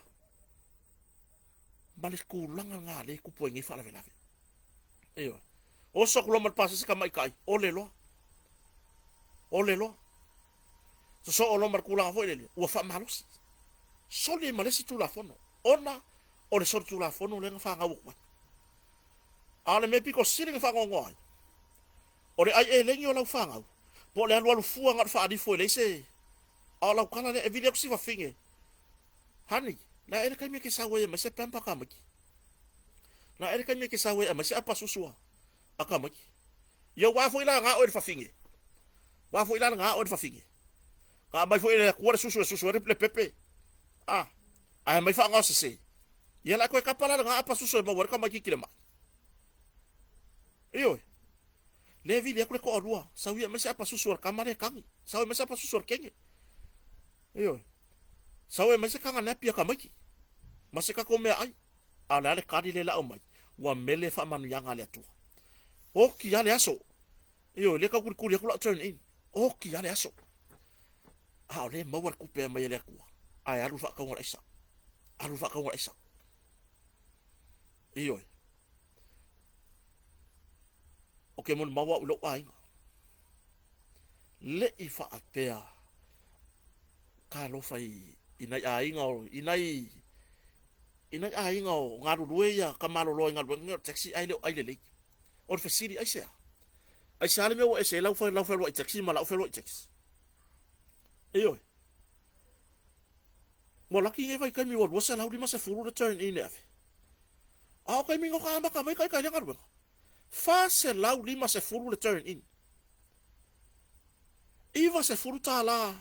Ma le tulaga lena lea e tupu ai nei faalavelave. Ioe. Oso atu loa ma le pasese tamaitai, ole loa. Ole loa. Sosoo loa ma le tulaga foi lele, ua faamalosi. Soli ai ma le isi Tulafono, ona o le solitulafono lea na fanau atu ai. A o le mea pito sili ona faanoanoa ai, o le ai elegi o lau fanau, po o le alualu fua na o le faalifo e leai se... A o lau tala lea, e vili atu si fafine, Honey, la e le taimi e te sau ai e aumai se pamper a tamaiti. La e le taimi e te sau ai e aumai se apa susu a tamaiti. Ia ua foi la na oe le fafine. Ua foi la na oe le fafine. Na aumai foi e le Atua le susu e susu ai le pepe. A, ae aumai faagaosese. Ia la e toe tapa la lena apa susu e maua ai le tamaititi le mai. Ioe. Le vili atu le toalua, sau ia aumai se apa susu a le tama lea e tagi. Sau e aumai se apa susu a le teine. Ioe. Sau e aumai se taga nappy a tamaiti. Ma se tatou meaai. A o le a le tali lea e lau mai? Ua mele faamanuiaga a le Atua. Oti lava le aso. Ioe, lea e tau kulikuli atu lau turn in. Oti lava le aso. A o lea e maua le tupe mai e le Atua, ae alu le faatauga o le aisa. Alu le faatauga o le aisa. Ioe. Ou te molimau au i lou aiga. Leʻi faapea talofa i, i nai aiga o, i nai, i nai aiga o galulue ia ka maloloa i galuega nei o le taxi ae le o ai lelei. O le fesili, aisea? Aisea le mea ua ese ai lau, lau fealuai taxi ma lau fealuai taxi? Ioe. Ua laki nei vaitaimi ua 250 le turn in e ave. A o taimi na ka amata mai ita i lea galuega, 450 le turn in. $90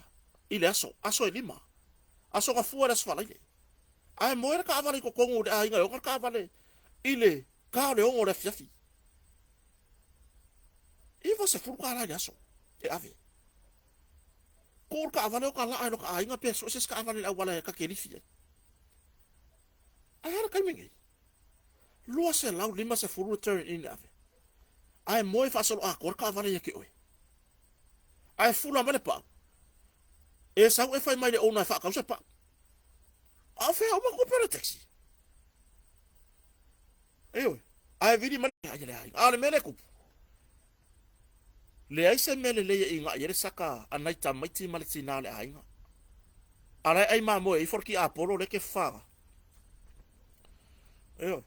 i le aso, aso e lima. Aso Gafua i le Aso Faraile. Ae moe le taavale i totonu o le aiga e ona le taavale i le ta o le 6 o le afiafi. $90 i le aso e ave. Tuu le taavale o ta laa i lota aiga pe sue se isi taavale i le auala e ta te lifi ai. Ae a le taimi nei? 250 le turn in e ave. Ae moe faasoloatoa le taavale ia te oe. Ae fula mai le pau. E sau e fai mai le owner e faatau se pau. A o fea uma tupe o le taxi? Ioe. Ae vili mai le le aiga. A o le mea lea e tupu. Leai se mea lelei e inai ai le saka a nai tamaiti ma le tinā o le aiga. A la e ai mamoe ifo le tiapolo lea e te fafaga. Ioe.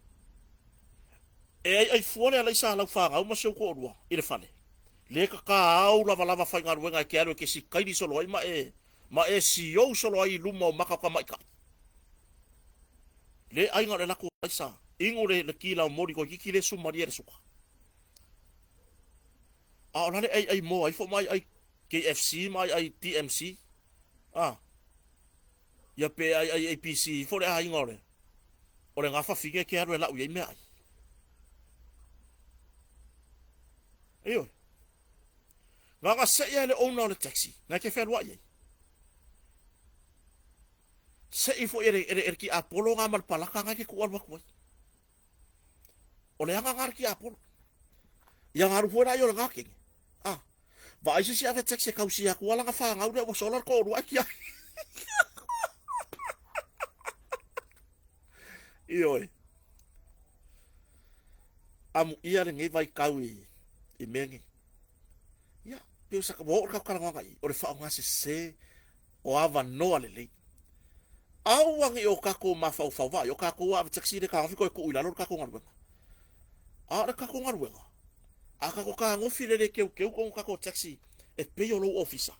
E aiai fua le alaisa a lau fanau ma si ou toalua i le fale. Le tata au lavalava faigaluega e te alu e te sikaili solo ai ma e ma e siou solo ai i luma o maka o tamaitai. Le aiga o le latou alaisa inu le, le ki laumoli toeitiiti le sumalie le suka. A o la le aiai moa ifo ma aiai KFC ma aiai TMC. A. Ia pe aiai APC ifo le aiga o le o le gafafine e te alu e lau i ai meaai. Ioe. Na seʻi lava e le owner o le taxi, na e te fealuai ai. Seʻi foi e le, e le, e le tiapolo na ma le palaka na e te tuu alu atu ai. O le aga na le tiapolo. Ia na alu foi la i o le gakene. Ah, vaai se isi ave taxi e tausia atu lana fanau lea ua sola le toalua ae tiai. Ioe. Amuia lenei vaitau i, i mea nei. Ia, pei o sa, ua oo le tatou talanoaga i i, o le faaaogasese o avanoa lelei. Aua ne i o tatou mafaufau, vaai, o tatou ave taxi le tagofi toe tuu i lalo le tatou galuega. A o le tatou galuega, a tatou tagofi i le le teuteu tonu o tatou taxi e pei o lou ofisa,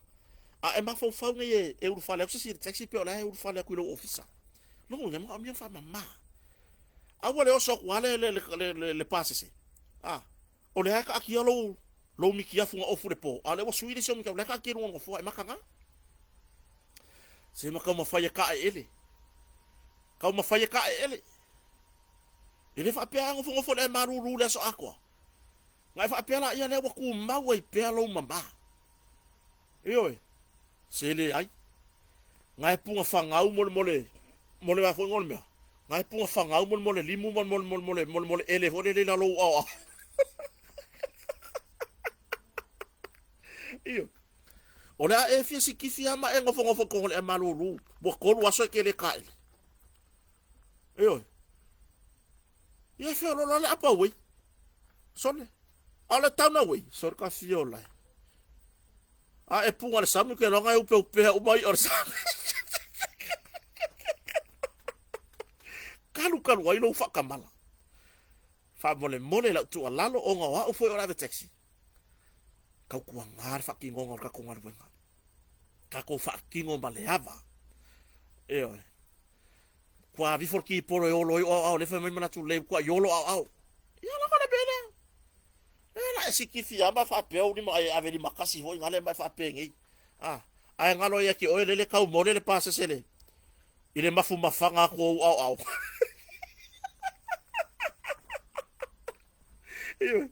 a e mafaufau nei e, e ulufale atu se isi i le taxi pe o la e ulufale atu i lou ofisa. Lona uiga e manaomia le faamama. Aua le oso atu lava le, le, le, le, le pasese. A, o lea e taatia lou, lou mitiafu na ofu i le po, a o lea ua sui le isi au mitiafu, o lea e taatia i luga o le nofoa, e mataga. Se ma taumafai e taeele. Taumafai e taeele. E le faapea a nofonofo le malulu le aso atoa. Na e faapea la ia lea ua tumau ai pea lou mama. Ioe, se leai. Na e puga fagau mo le mo le mo le a foi le mea. Na e puga fagau mo le mo le limu mo le mo le mo le mo le mo le mo le ele foi lele i lalo o aoao. Ioe. O le a e fia sikifi lava ma e nofonofo i totonu o le ea malulu, ua tolu aso e te le taele. Ioe. Ia e feoloolo le apa uei. Sole. A o le tauna uei, sole ka fiola e. A e puga le sami ke loga e upe upea uma i o le sami. Kalu kalu ai lou faakamala. Faamolemole lau tuualalo ona o au foi o le ave taxi. Tautuana le faatinoga o le tatou galuega. Tatou faatino ma le ava. Ioe. Ua avifo le kipolo e olo ai o aoao lea fai mai manatu lelei ua iolo aoao. Ia lava le mea lea. E la e sikifi lava ma faapea ou lima e ave limatasi foi na lea ma e faapenei. Ah, ae galo ia te oe lele tau mole le pasese le i le mafumafaga atu o ou aoao. Ioe.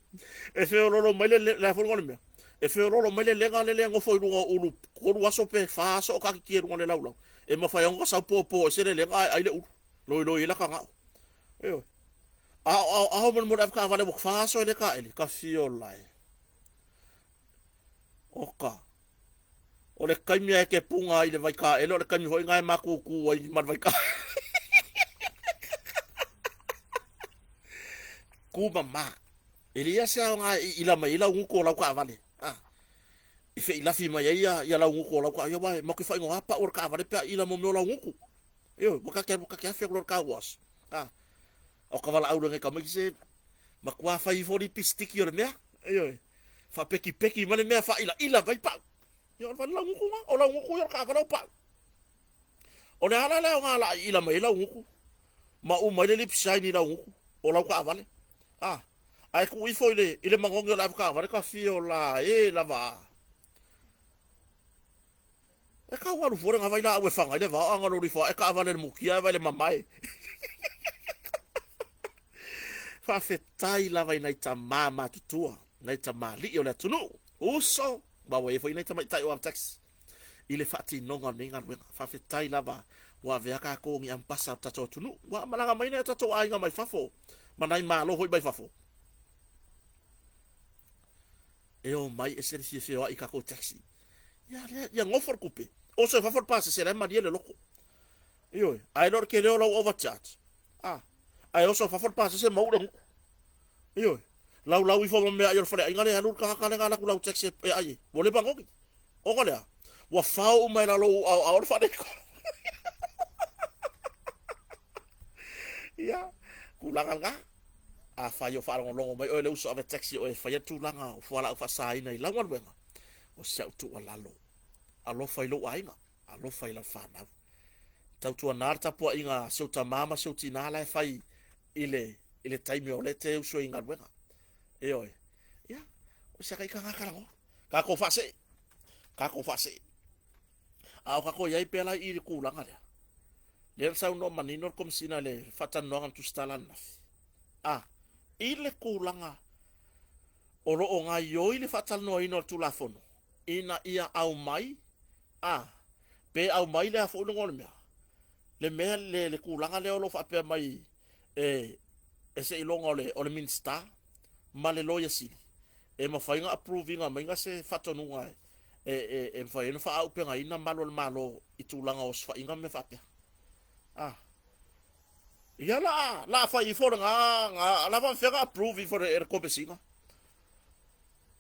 E feololo mai le, le a foi le mea? E feololo mai le lega lele e nofo i luga o ulu tolu aso pe fa aso o taatitia i luga o le laulau. E mafai ona sau popo ese le lega ae ai le ulu. Loiloi ai laka gao. Ioe. A o ao ao mo le avekaavale ua fa aso e le taele, ka fiola e. Oka. O le taimi e ke punga ai le vaitaele, o le taimi foi na e matutu ai ma le vaitaele. Ku mama. E leai se aoga e iila mai ai lau gutu o lau taavale. Ah. I feilafi mai ai ia, ia lau gutu o lau taavale. Ia, matou te faaigoa pau o le taavale pe a iila mo mea o lau gutu. Ioe, ua ta te alu, ta te afe atu loa i le car wash. Ah. O ka valaau lenei tamaiti se matua fai ifo lipistiki o le mea. Ioe. Faapekipeki mai le mea faailaila mai pau. Ia o le lau gutu na, o lau gutu ia o le taavale o pau. O le ala lea o ngā laa iila mai ai lau gutu. Ma u mai le lip shine i lau gutu o lau taavale. Ah, ae tuu ifo i le, i le magogi o le avetaavale ka fia o la e lava a. E kau alu fua le ngā vailaau e faga i le vao a galolu ifo ae taavale i le mukia e vai le mamae. Faafetai lava i nai tamā matutua, nai tamalii o le atunuu, uso, ma ua i ai foi nai tamaitai o Avetaxi i le faatinoga o lenei galuega. Faafetai lava ua avea tatou ni ambasa o le tatou atunuu. Ua malaga mai nai o tatou aiga mai fafo ma nai malo foi mai fafo. E o mai ese le fia feoai i tatou taxi. Ia lea, ia nofo le tupe. Oso i fafo le pasese la e malie le loko. Ioe, ae le o le tele o lau overcharge. Ah, ae oso i fafo le pasese ma ou le gutu. Ioe, laulau ifo ma meaai o le faleaiga lea e alu le tagata lea na alu atu lau taxi e ai ai. Ua leva ona ogi. Ona lea, ua fao uma e lalo ou aoao le faaletonu. Ia, tulaga lena. Afai o faalogologo mai oe le uso ave taxi oe e faia le tulaga o fualaau faasaina i lau galuega, o si au tuualalo, alofa i lou aiga, alofa i lau fanau. Tautuana le tapuaiga a si ou tama ma si ou tina la e fai i le, i le taimi o lea te uso i galuega. Ioe. Ia, o se kai tagata lagoa. Tatou faasee. Tatou faasee. A o tatou i ai pea la i le tulaga lea. Lea na saunoa manino le Komesina i le faatalanoaga na tusitala ananafi. A, i le tulaga o lo o gaioi le faatalanoaina o le Tulafono, ina ia aumai, a, pe aumai le a foi luga o le mea, le mea le, le tulaga lea o lo o faapea mai e, e seiloga o le, o le Minisita ma le Loia Sili e mafai ona approve ina maiga se faatonuga e, e, e mafai ai ona faaaupegaina malu o le Malo i tulaga o osofaiga ma mea faapea. A. Ia la, la fai ifo le ga, ga, la faafefea ona approve ifo e le Komesina.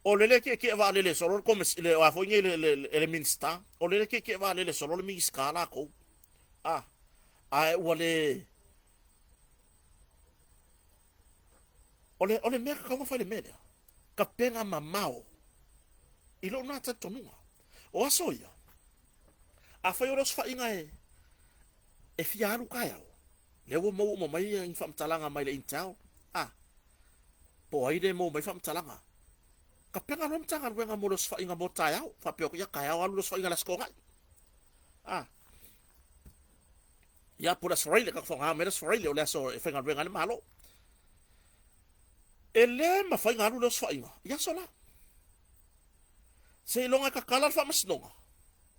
O lele e tietie vaalele solo le Komesi, le, a foi nei le, le, le, le Minisita, o lele e tietie vaalele solo le Minisita latou. A. Ae ua le, o le, o le mea tatau ona fai le mea lea, tapena mamao i lou na talitonuga. O aso ia, afai o le osofaiga e, e fia alu taeao, lea ua maua uma mai ni faamatalaga mai le Intel, a, po o ai le maua mai faamatalaga. Tapena loa le Matagaluega mo le osofaiga mo taeao, faapea atu, ia taeao alu le osofaiga i le Aso Toonai. A, ia po o le Aso Faraile, tatou faaaoga mai le Aso Faraile o le aso e faigaluega ai le Malo. E le mafai ona alu le osofaiga i aso la. Seiloga e tatala le faamasinoga,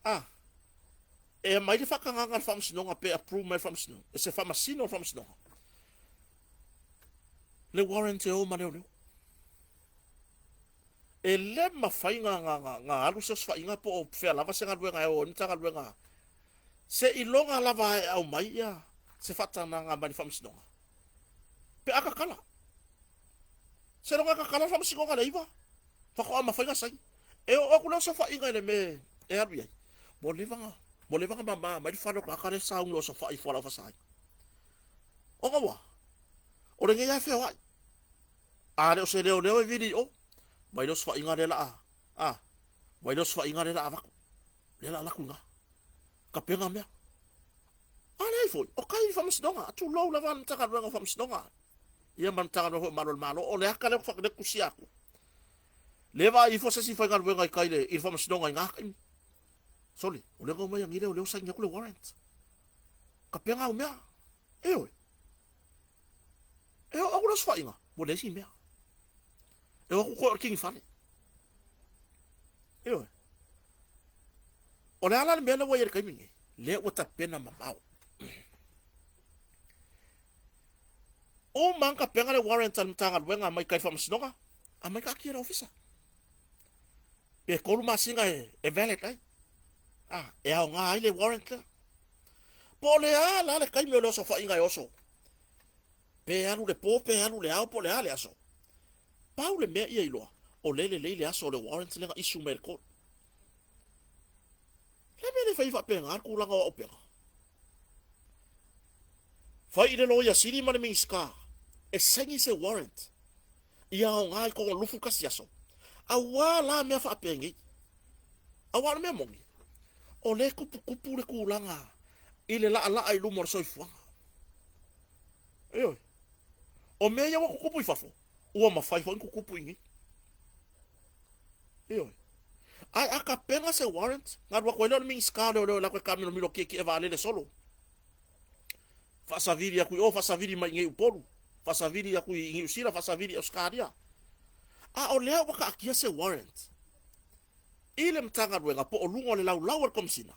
a, e aumai le faatagaga a le faamasinoga pe approve mai le faamasinoga, e se faamasino o le faamasinoga le warrant e o ma leoleo. E le mafai na alu se osofaiga po o fea lava se galuega e o ai le Matagaluega seiloga lava e aumai ia se faatagaga mai le faamasinoga pe a tatala. Seiloga e tatala le faamasinoga i le 9 faatoa mafai ona saini. E oo atu le osofaiga i le mea e alu i ai, ua leva ona, ua leva ona mama mai le fale o le tagata lea e sauni osofai i fualaau faasaina. Ona ua, o lenei lava e feoai. A le o se leoleo e vili i o, mai le osofaiga lea la a, a, mai le osofaiga lea la a avatu, lea la a alu atu i ina. Tapena mea. A leai foi, o tai i le faamasinoga, tulou lava le Matagaluega o Faamasinoga, ia ma le Matagaluega foi o Malu o le Malo. O le ata lea ou te tusia atu. Le vaai ifo se isi faigaluega i tai i le faamasinoga i na taimi. Sole, o lea na omai anei leoleo saini atu le warrant. Tapena au mea. Ioe. E oo atu le osofaiga, ua leai se mea. E o atu koe o le kini fale. Ioe. O le a la le mea lea ua i ai i le taimi lenei? Lea ua tapena mamao. Uma lava ona tapena le warrant a le Matagaluega mai tai Faamasinoga, aumai taatia i le Ofisa. Pe 3 masina e valid ai. Ah, e aoga ai le warrant lea. Po o le a la le taimi o le osofaiga e oso. Pe alu le po, pe alu le ao, po o le a le aso. Pau le mea ia iloa, o lea e lelei le aso o le warrant lea na issue mai e le court. Le mea le fai faapena le tulaga o auupega. Fai i le Loia Sili ma le Minisita e saini se warrant ia aoga i totonu o le 21 aso. Aua la mea faapenei. Aua o le mea moni, o lea e tuputupu le tulaga i le laalaa i luma o le soifuaga. Ioe. O mea ia ua tutupu i fafo, ua mafai foi ona tutupu i inei. Ioe. Ae a tapena se warrant, na alu atu ai lea o le Minisita o Leoleo e alu atu e taamilomilo tietie vaalele solo. Faasavili atu i o, faasavili mai i inei i Upolu, faasavili atu i Niu Sila, faasavili i Ausetalia. A o lea ua taatia se warrant i le Matagaluega po o luga o le laulau a le Komesina,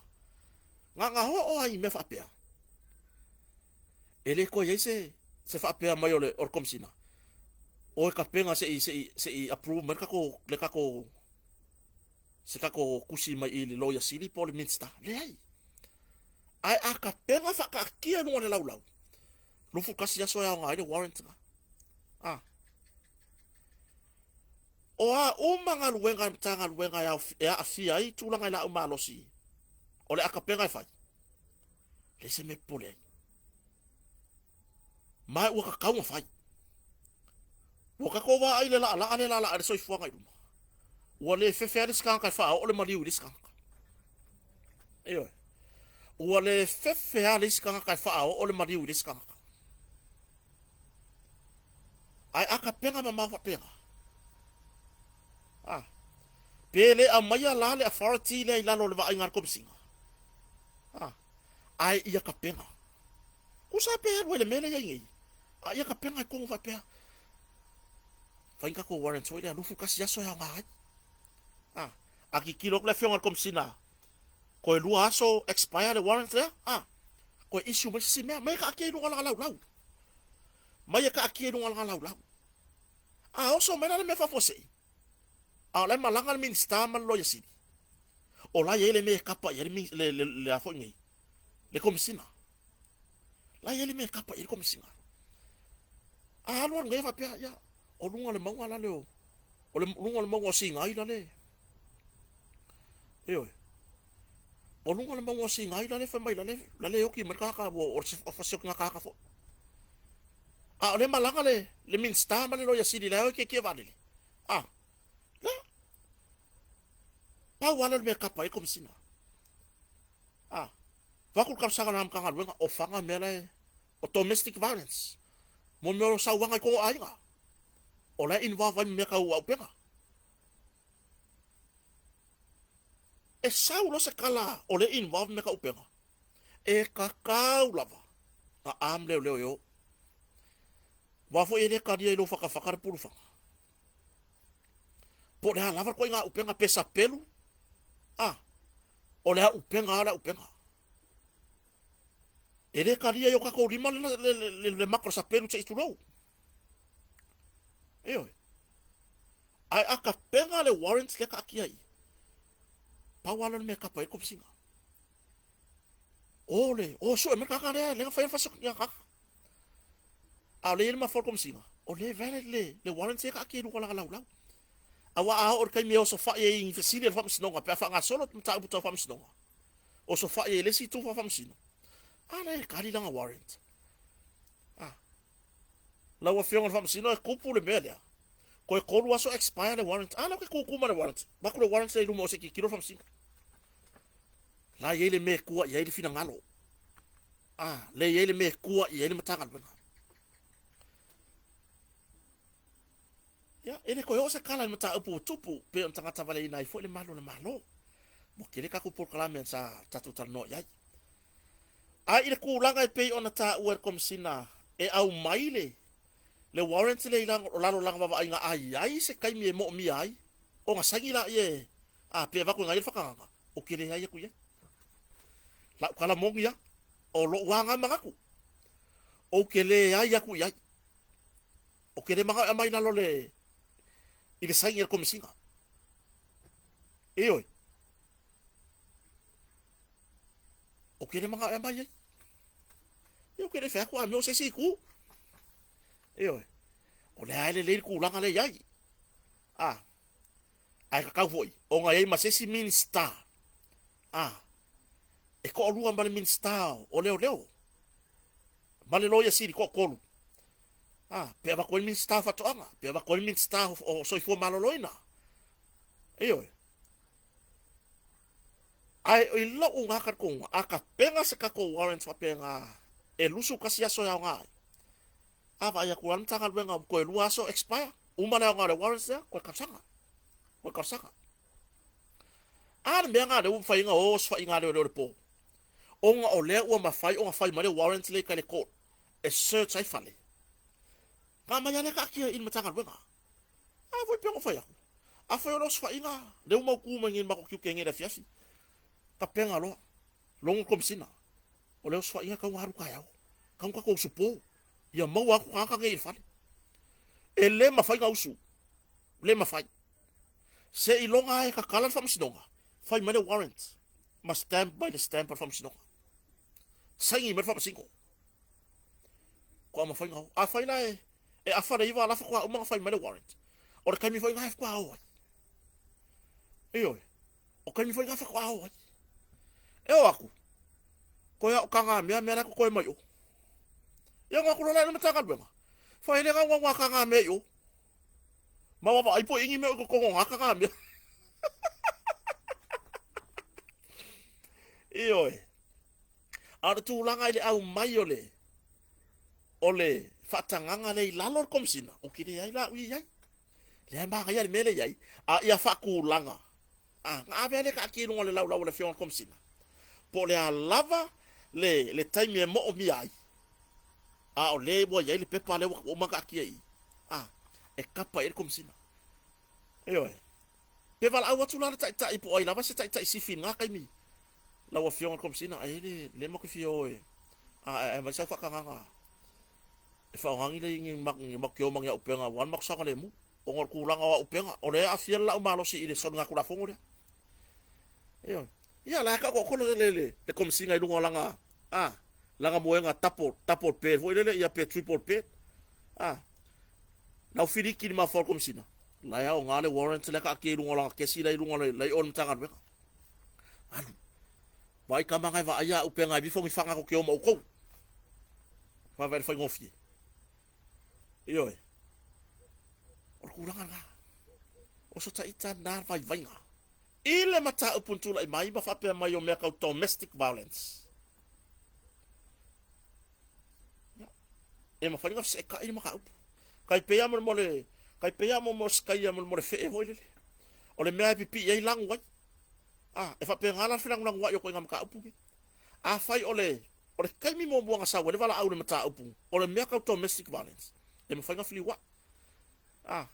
na ona oo lava i mea faapea, e le toe i ai se, se faapea mai o le, o le Komesina, o e tapena se i, se i, se i approve mai le tatou, le tatou, se tatou tusi mai i le Loia Sili po o le Minisita. Leai. Ae a tapena faataatia i luga o le laulau, 21 aso e aoga ai le warrant lena. A. O a uma galuega a le Matagaluega e aafia ai tulaga i laau malosi, o le a tapena e fai, leai se mea e popole ai. Ma ua tatau ona fai. Ua tatou vaai i le laalaa lea e laalaa ai le soifuaga i luma. Ua le fefe lava le isi tagata e faaoo le maliu i le isi tagata. Ioe. Ua le fefe lava le isi tagata e faaoo le maliu i le isi tagata. Ae a tapena mamao faapena. A. Pe le aumaia la le authority lea i lalo o le vaaiga a le Komesina. A. Ae ia tapena. Tusa pe alu ai le mea lea i ai nei. A ia tapena i totonu faapea. Fai ni tatou warrant foi lea 21 aso e aoga ai. A. A tilotilo atu le afioga i le Komesina, toe 2 aso expire le warrant lea, a, toe issue mai se isi mea, mai e taatia i luga o lana laulau. Mai e taatia i luga o lana laulau. A oso mai la le mea faafuasei, a o la e malaga le Minisita ma le Loia Sili, o la e i ai le mea e kapa i ai le, le, le, le a foi nei, le Komesina. La e i ai le mea e kapa i ai le Komesina. A alu alu nei faapea, ia, o luga o le mauga la le o, o le luga o le mauga o Sinai la le, ioe, o luga o le mauga o Sinai la le fai mai la le, la le oti mai le tagata, ua, o se fasiokiga tagata foi. A o lea malaga le, le Minisita ma le Loia Sili la e o e tietie vaalele. A, la, pau lava lea o le mea e kapa ai le Komesina. A, avatu le talosaga a le Matagaluega, o fana mea la e, o domestic violence, mo mea o sauaga i totonu o aiga, o la e involve ai ma mea tau auupega. E sau loa se tala o lea e involve mea tau auupega, e tatau lava na arm leoleo e o. Aua foi e le talia i lou fatafata le pulufaga. Po o le a lava le ituaiga auupega, pe sapelu, a, o le auupega lava o le auupega. E le talia i o tatou lima le, le, le, le, le maka o le sapelu se i tulou. Ioe. Ae a tapena le warrant lea taatia i, pau lava lea o le mea e tapa ai le Komesina. O le, o sue mai le tagata lea, lea na faia le faasiokiga tagata. A o lea e i ai le mafaufau o le Komesina, o lea e valid le, le warrant lea e taatia i luga o lana laulau. Aua a oo i le taimi e osofai ai i ni fesili a le Faamasinoga pe a faagasolo mataupu tau Faamasinoga, osofai ai i le isi itu faafaamasino, a la e kali lana warrant. A, lau Afioga i le Faamasino e tupu le mea lea, toe 3 aso expire le warrant. A lea ou te tutu ma le warrant, avatu le warrant lea i luma o se tilotilo le Faamasino. La e i ai le mea e tua i ai le finagalo. A, lea e i ai le mea e tua i ai le Matagaluega. Ia, e le toe oo se tala i le mataupu ua tupu, pei ona tagata valeina ai foi le malu o le Malo. Ua tele tatou polokalame sa tatou talanoa i ai. Ae i le tulaga e pei ona taua e le Komesina e aumai le le warrant lea i lalo o lana vaavaaiga a i ai se taimi e moomia ai ona saini laia e a pe avatu e naia le faatagaga, ou te leai atu i ai. Lau tala moni lava, o lou lava manatu, ou te leai atu i ai. Ou te le manao e aumai i lalo le, i le saini a le Komesina. Ioe. Ou te le manao e aumai ai. Ia ou te le fai atu a mea o se isi itu. Ioe. O lea e lelei le tulaga lea i ai. A, ae tatau foi ona i ai ma se isi Minisita. A, e toalua ma le Minisita o Leoleo ma le Loia Sili, toatolu. A, pe avatu ai le Minisita o Faatoaga, pe avatu ai le Minisita o Soifua Maloloina. Ioe. Ae i lou na talitonuga, a tapena se tatou warrant faapena e 21 aso e aoga ai, a vaai atu lava le Matagaluega ua toe 2 aso expire, uma le aoga o le warrant lea, toe talosaga, toe talosaga. A le mea lena lea ua mafai ai ona o osofaiga a leoleo i le po, ona o lea ua mafai ona fai mai le warrant lea i tai le court e search ai fale. Na aumai lava lea taatia i le Matagaluega. A foi pei ona ou fai atu, afai o le osofaiga lea ua mautu mai nei i le matou tiute nei i le afiafi, tapena loa, logo le Komesina, o le osofaiga e tatau ona alu taeao, tatau ona tatou usu po, ia maua atu tagata nei i le fale. E le mafai ona usu, le mafai. Seiloga lava e tatala le faamasinoga, fai mai le warrant ma stamp mai le stamp a le faamasinoga. Saini mai le faamasino. Faatoa mafai ona o. Afai la e e afa le 9 la faatoa uma ona fai mai le warrant. O le taimi foi lena e faatoa o ai. Ioe. O taimi foi lena faatoa o ai. E o atu, toe ao taga mea mea la e totoe mai o. Ia ona o atu loa la i le Matagaluega, fai le gaugauga taga mea i o. Ma ua vaai po i ni mea o i totonu o na taga mea. Ioe. A o le tulaga i le aumai o le o le faatagaga lea i lalo o le Komesina, ou te leai la au ia i ai. Lea e manaia le mea lea i ai, a ia faatulaga, a, na ave lava lea taatia i luga o le laulau a le Afioga i le Komesina, po o le a lava le, le taimi e moomia ai, a o lea ua i ai le pepa lea ua uma ona taatia i i, a, e kapa i ai le Komesina. Ioe. Pe valaau atu la le taitai po o ai lava se taitai sifi i lena taimi, lau Afioga i le Komesina, e le, lea matou te fia o e, a, ae aumai sau faatagaga e faaaoga ni, ni, ni, matou te o ma ni auupega aua le matou saogalemu. Ona o le tulaga o auupega, o lea e aafia le laau malosi i le soligatulafono lea. Ioe. Ia, la e taotaoto le, le, le, le Komesina i luga o lana, a, lana moega double, double bed foi lele, ia pe triple bed. A, lau filiki i le mafaufau o le Komesina, la e aoga le warrant lea taatia i luga o lana kesi la i luga la i o le Matagaluega. Alu. Vaai tama na e vaaia auupega e vifo ni faga tou te o ma outou. Vaavaai i le faigofie. Ioe. O le tulaga lena. O so taita na vaivaiga. I le mataupu na tulai mai ma faapea mai o mea tau domestic violence. Ia, e mafai ona feseetai le mataupu. Tai pei lava mo le, tai pei lava mo se mo le fee foi lele. O le mea e pipii ai lanu ai. Ah, e faapena la le felagolagoai o ituaiga mataupu nei. Afai o le, o le taimi muamua na sau ai le valaau i le mataupu, o le mea tau domestic violence, e mafai ona feliuai. Ah,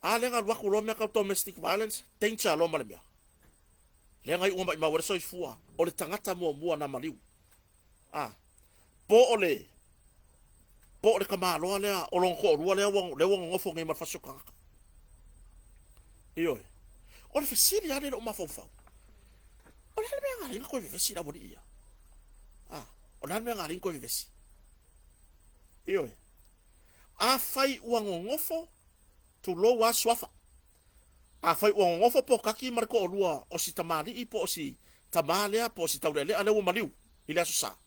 a lea na alu atu loa mea tau domestic violence, danger loa ma le mea. Lea na iu ina maimau ai le soifua o le tagata muamua na maliu. A, po o le, po o le tamaloa lea o lona toalua lea ua, lea ua nonofo nei ma le fasi o tagata. Ioe. O le fesili lava lea i lou mafaufau. O le a le mea na ala ai ona toe vevesi le aualii ia? A, o le a le mea na ala ai ona toe vevesi? Ioe. Afai ua nonofo, tulou lava suafa. Afai ua nonofo Pokaki ma le toalua o si tamalii po o si tama lea po o si taulealea lea ua maliu i le Aso Sa,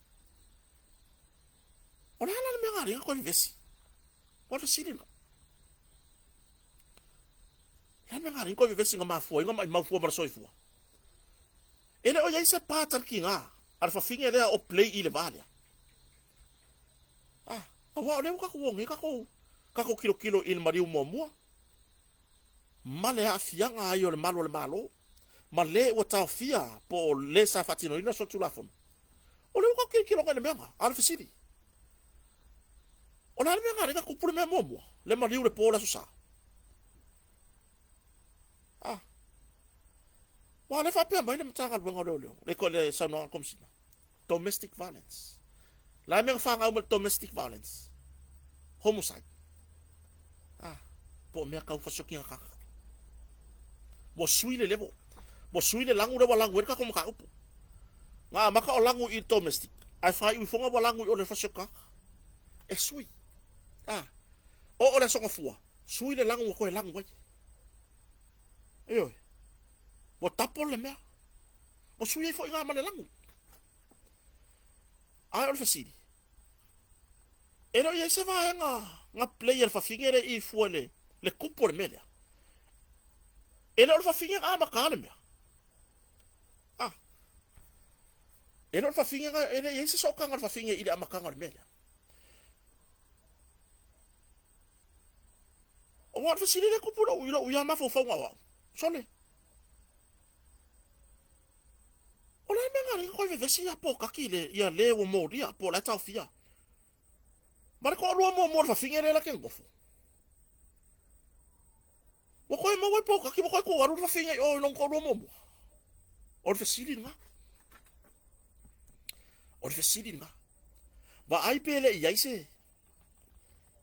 o le a la le mea na ala ai ona toe vevesi? O le fesili lena. O le a le mea na ala ai ona toe vevesi na mafua ai ona maimau fua ma le soifua? E le o i ai se pa talikina a le fafine lea o Play i le va lea. Ah, aua o lea ua tatou o nei tatou, tatou tilotilo i le maliu muamua ma le aafiaga ai o le malu a le Malo ma le ua taofia po o le sa faatinoina solitulafono. O lea ua tatou tilotilo i le mea lena. A o le fesili, o le a le mea na ala ai ona tupu le mea muamua, le maliu i le po o le Aso Sa? Ah. Aua o lea e faapea mai le Matagaluega o Leoleo, le, le saunoaga a le Komesina, domestic violence. La e mea na fanau mai le domestic violence? Homicide. Ah, po o mea tau fasioti tagata. Ua sui le level. Ua sui le lagu lea ua lagu ai le tatou mataupu. Na amata o lagu i domestic, ae faaiu ifoga ua lagu i o le fasioti tagata. E sui. Ah, oo le Aso Gafua, sui le lagu ua toe lagu ai. Ioe. Ua double le mea. Ua sui ai foi ngā ma le lagu. Ae o le fesili, e le o i ai se vaega na play a le fafine lea i fua i le, le tupu o le mea lea. E le o le fafine na amata le mea. Ah. E le o le fafine na, e le i ai se sootaga a le fafine i le amataga o le mea lea. Aua o le fesili lea e tupu i lou, i lou ia mafaufauga o au. Sole. O le a le mea na ala ai ona toe vevesi ia Pokaki i le, ia le ua molia po o la e taofia. Ma le toalua muamua o le fafine lea la te nofo. Ua toe maua i Pokaki, ua toe tuu alu le fafine i o i lona toalua muamua. O le fesili lena. O le fesili lena. Vaai pe le i ai se,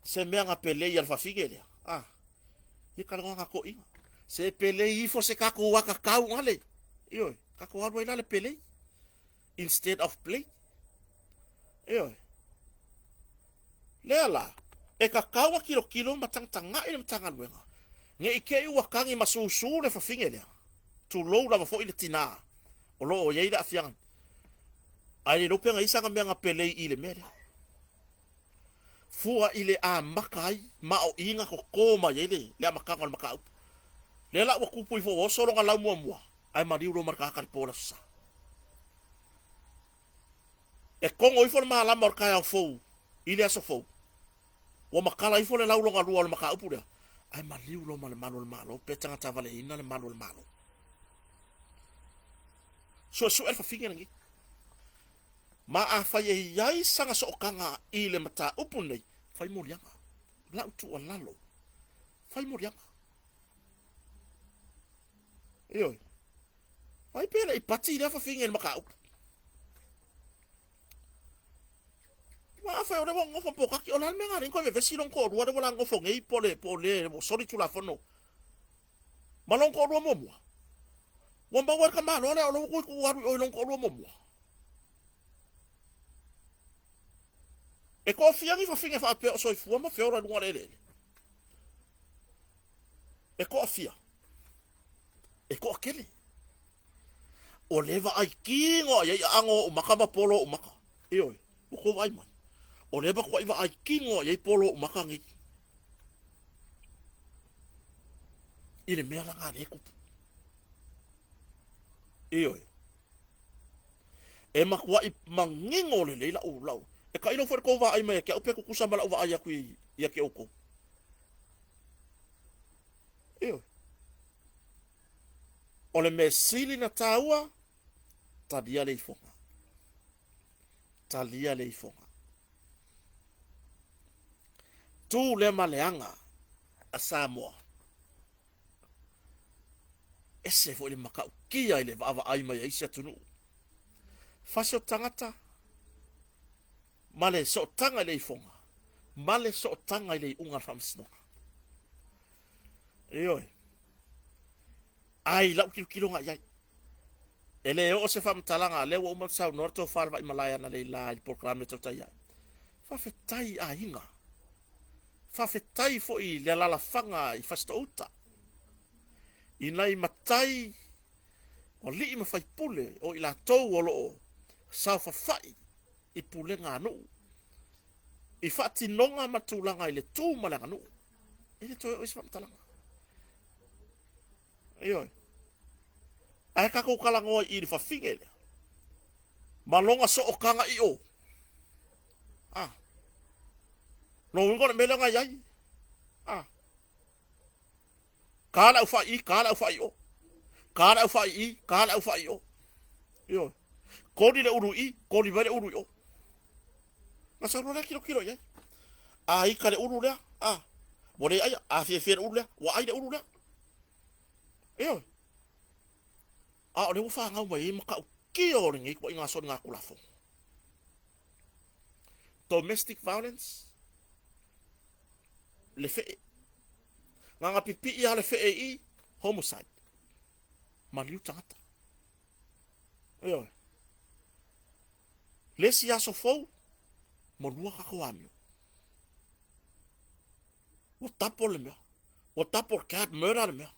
se mea na pelei a le fafine lea. Ah, ia talanoa na toeaiina. Se pelei ifo se tatou atatau gale. Ioe, tatou alu ai la le pelei. Instead of play. Ioe. Lea la, e tatau a tilotilo ma tagatagai le Matagaluega, ne i te i ua tagi ma susu le fafine lea, tulou lava foi le tina o lo o i ai le aafiaga, ae le iloa pe na i ai sana mea na pelei i le mea lea. Fua i le amata ai ma o i na toto mai ai le, le amataga o le mataupu. Lea la ua tupu ifo ua oso lona lau muamua, ae maliu loa ma le tagata i le po o le Aso Sa. E kogo ifo le malama o le taeao fou i le aso fou, ua matala ifo le lau lona lua o le mataupu lea, ae maliu loa ma le malu o le Malo, pe tagatavaleina le malu o le Malo. Suesue le fafine lenei. Ma afai e i ai sana sootaga i le mataupu lenei, fai moliaga. Lau tuualalo, fai moliaga. Ioe. Ai pe le i pati lea fafine i le mataupu. Aua afai o lea ua nonofo polokaki, o le a le mea na ala ai ona toe vevesi lona toalua lea ua la nonofo nei po o le, po o le ua soli Tulafono ma lona toalua muamua? Ua maua e le tamaloa lea o lea ua toe tuu alu i o i lona toalua muamua. E toafia ni fafine faapea o soifua ma feola i luga o le eleele? E toafia? E toatele. O lea e vaai kino i ai aano o ou maka ma polo o ou maka. Ioe, ua tou vaai mai. O lea e matuai vaai kino i ai polo o ou maka nei. I le mea laga lea e tupu. Ioe. E matuai manino lelei lau, lau. E tailo foi le tou vaai mai ia te au pe tutusa ma lau vaai atu ia te outou. Ioe. O le mea sili na taua, talia le ifoga. Talia le ifoga. Tu lea ma le aga a Samoa. Ese foi le matautia i le vaavaai mai a isi atunuu. Fasi o tagata ma le sootaga i le ifoga, ma le sootaga i le iuga a le faamasinoga. Ioe. Ae i lau tilotilo i ai, e le oo se faamatalaga, lea ua uma ona saunoa le tofa le Vaimalae analeila i le polokalame tautai ai. Faafetai i aiga. Faafetai foi i le alalafaga i Fasitoo-uta, i nai matai o alii ma faipule o i latou o lo o saofafai i pulega a nuu, i faatinoga ma tulaga i le tu ma le aganuu. E le toe oo i se faamatalaga. Ioe. Ae tatou talanoa i le fafine lea. Ma lona sootaga i o. Ah. Lona uiga o le mea lea na i ai. Ah. Ka le aufai i, ka le aufai i o. Ka le aufai i, ka le aufai i o. Ioe. Koli le ulu i, koli mai le ulu i o. Na sau loa lea tilotilo i ai. A ika le ulu lea, a, ua le aia, a fiafia le ulu lea, ua ai le ulu lea. Ioe. A o lea ua fanau mai ai matautia o lenei ituaiga soligatulafono. Domestic violence, le fee. Na ona pipii lava le fee i i, homicide. Maliu tagata. Ioe. Le isi aso fou, molua tatou amio. Ua double le mea. Ua double cat murder le mea.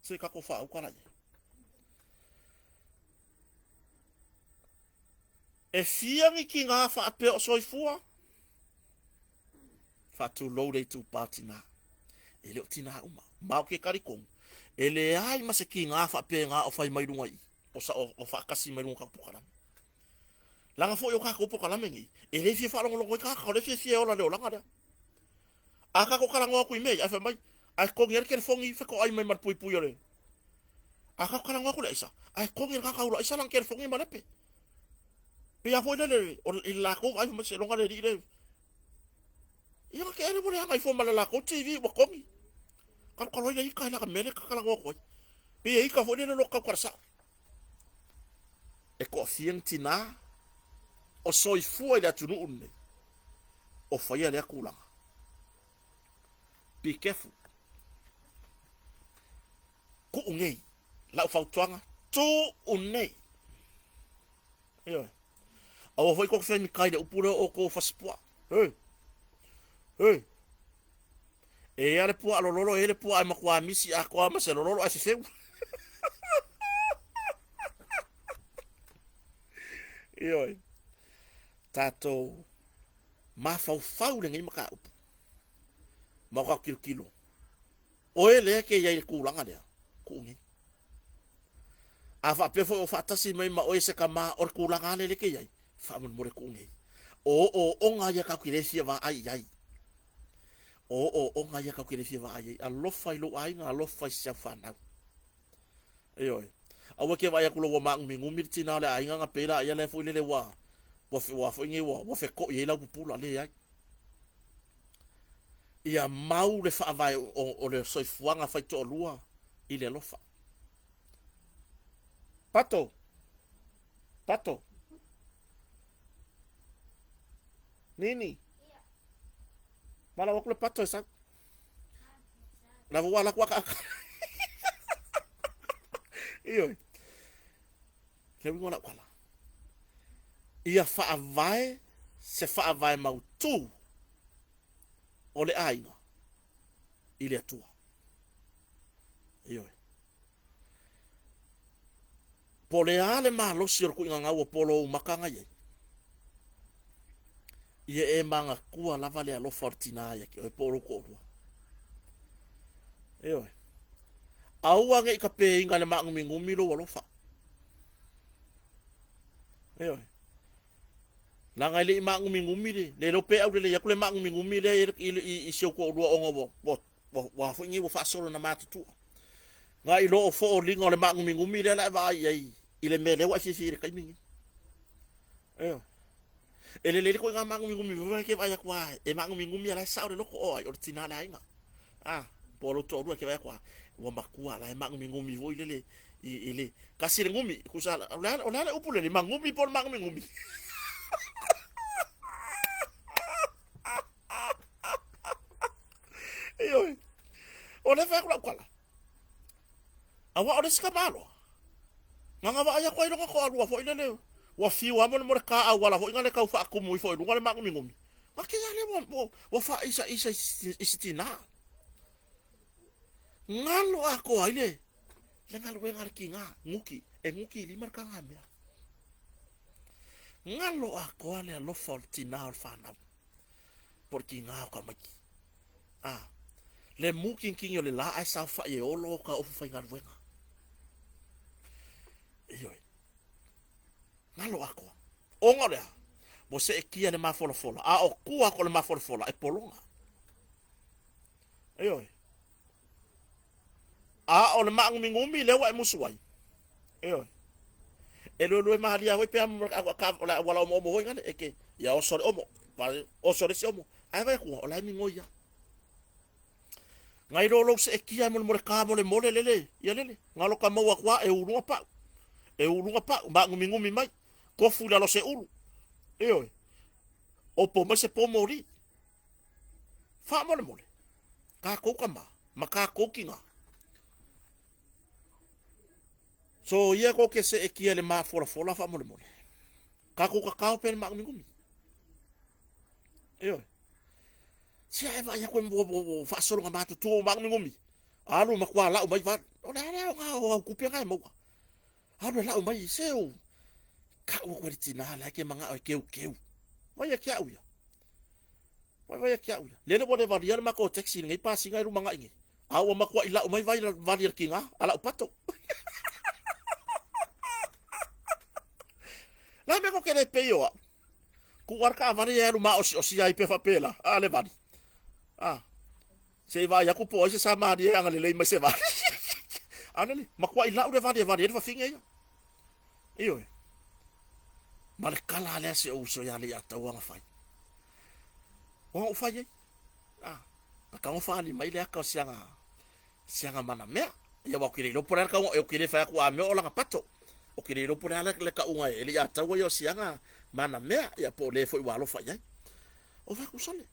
Se i tatou faauka la i ai. E fia ni tinā faapea o soifua? Faatulou le itupa o tinā. E le o tinā uma. Ma ou te talitonu, e leai ma se tinā faapena o fai mai luga i i, o, o, o faatasi mai luga o tatou polokalame. Leaga foi o tatou polokalame nei, e le fia faalogologo ai tagata, o lea e fiafia e ola i le olaga lea. A tatou talanoa atu i mea ia, ae fai mai, ae togi ai le telefoni fetoai mai ma le puipui o le... A tatou talanoa atu i le aisa, ae togi e le tagata ula aisa lana telefoni ma lepe. Pei lava foi lele, i le latou vaai fai mai seiloga le alii le... Ia na tea lea ua leaga ifo ma le latou TV ua togi. Kalokalo ai le ita i laka mea lea e talanoa atu ai. Pei e ita foi lele lo tautala sao. E toafia ni tinā o soifua i le atunuu lenei o faia lea tulaga. Be careful. Tuu nei. Lau fautuaga, tuu nei. Ioe. Aua foi tou te femikai i le upu lea o outou o fasipuaa. Hey. Hey. E i ai le puaa lololo, e i ai le puaa e matua misi atoa ma se lololo ae fefeu. Ioe. Tatou mafaufau i lenei mataupu. Ma o tatou tilotilo. Oe lea e te i ai i le tulaga lea, tuu nei. A faapea foi o faatasi mai ma oe se tama o le tulaga lava lea e te i ai, faamolemole tuu nei. O ooooga ia tatou te le fia vaai i ai. O ooooga ia tatou te le fia vaai i ai. Alofa i lou aiga, alofa i si au fanau. Ioe. Aua e te vaai atu loa ua maanuminumi le tina o le aiga ona pei laia lea foi lele ua ua ua foi nei ua ua feto'i ai lau pupula. Leai. Ia mau le faavae o, o le soifuaga faitoalua i le alofa. Pato. Pato. Nini. Valaau atu le pato e sau. Lava ua ala atu akaaka. Ioe. Le uiga o lau tala. Ia faavae se faavae mautu o le aiga i le Atua. Ioe. Po o le a le malosi o le tuuina gau o po o lou maka na i ai, ia e manatua lava le alofa o le tina ia te oe po o lou toalua. Ioe. Aua ne i tapeina e le maanuminumi lou alofa. Ioe. Leaga e le i maanuminumi le, le iloa pe aulelei atu le maanuminumi lea i, i, i, i si ou toalua ona ua, ua, ua, ua foi nei ua faasolo na matutua. Na i lo o fooliga o le maanuminumi lea la e vaai i ai i le mea lea ua e fiafia i le taimi lenei. Ioe. E lelei le ituaiga maanuminumi foi lea e te vaai atu lava e maanuminumi a la e sao le loto, o ai, o le tina o le aiga. A, po o lou toalua e te vaai atu lava ua matua a la e maanuminumi foi lele i, i le tasi le gumi. Tusa, o le a, o le a le upu lele, magumi po o le maanuminumi? Ioe. O lea e fai atu lau tala. Aua o le isi tamaloa, na ona vaai atu ai lona toalua foi lele, ua fiu lava molemole ka auala foi na le tau faatumu ifo i luga le maanuminumi. Na kei lava lea ua, ua, ua faaisaisa i si tina. Galo atoa ai le, le galuega a le tina, nuki, e nuki i lima le tagamea. Galo atoa le alofa o le tina o le fanau, po o le tina o tamaiti. A, le mukinkingi o le la ae saofai e olo ka ofu faigaluega. Ioe. Galo atoa. Ona o le a? Ua seetia le mafolafola, a o tua atu o le mafolafola e pologa. Ioe. A o le maanuminumi lea ua e musu ai. Ioe. E luelue malia foi pe a o le auala omoomo foi gale e ke ia oso le omo, oso le isi omo. Ae vaai atu o la e migoi lava. Nai lo lou seetia e molemole ka molemole lele ia lele. Galo ka maua atu lava e uluga pau. E uluga pau, maanuminumi mai. Kofu i lalo o se ulu. Ioe. Opo mai se po moli. Faamolemole, tatou tama ma tatou tina. So ia kou ke seetia i le mafolafola faamolemole. Tatou tatao pea i le maanuminumi. Ioe. Se a e vaai atu e ua faasologa matutua ua maanuminumi. Alu matua lau mai vale. O le a le aoga o au tupe na e maua. Alu e lau mai se u. Kau atu e le tina la e ke manao e keukeu. Vai ia ke au ia. Vai vai ia ke au ia. Lele ua le valia le matou taxi i lenei pasiga e lumanai nei. A ua matuai lau mai vai vali a le tina a lau pato. La mea ko ke le pei o au. Ku ara kaavale ia e alu maosi'osi ai pe faapela, a le vali. A. Se i vaai atu po o ai se Samaria e agalelei mai se vali. A lele, matuai lau le vali e vali ai le fafine ia. Ioe. Ma le kala lea si ou uso ia Leiataua na fai. Ona ou fai ai. A, na tago faali mai le aka o siaga, siaga manamea. Ia aua ou te le iloa po o le a le tauga, ou te le fai atu a mea o lana pato. Ou te le iloa po o le a le tauga e Leiataua ia o siaga manamea, ia po o le foi ua alofa i ai. Ou fai atu, sole,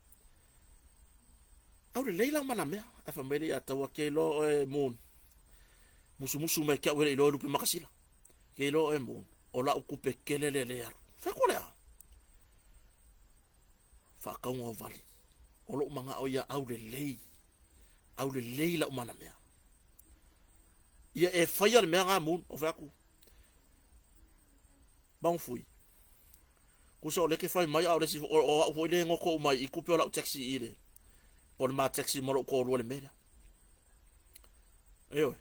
aulelei lau manamea. Ae fai mai Leiataua, ke iloa oe Moon, musumusu mai ke au e le iloa e lupe makasila. Ke iloa oe Moon, o lau kupe kele lea le alu. Fai atu o le a? Faakauga o vali. O lou manao ia aulelei, aulelei lau manamea. Ia e faia le mea na Moon, ou fai atu, Magufui, tusa o lea e te fai mai a o le isi o, o au foi lea e goto uma i tupe o lau taxi i le o le ma taxi ma lou toalua i le mea lea. Ioe.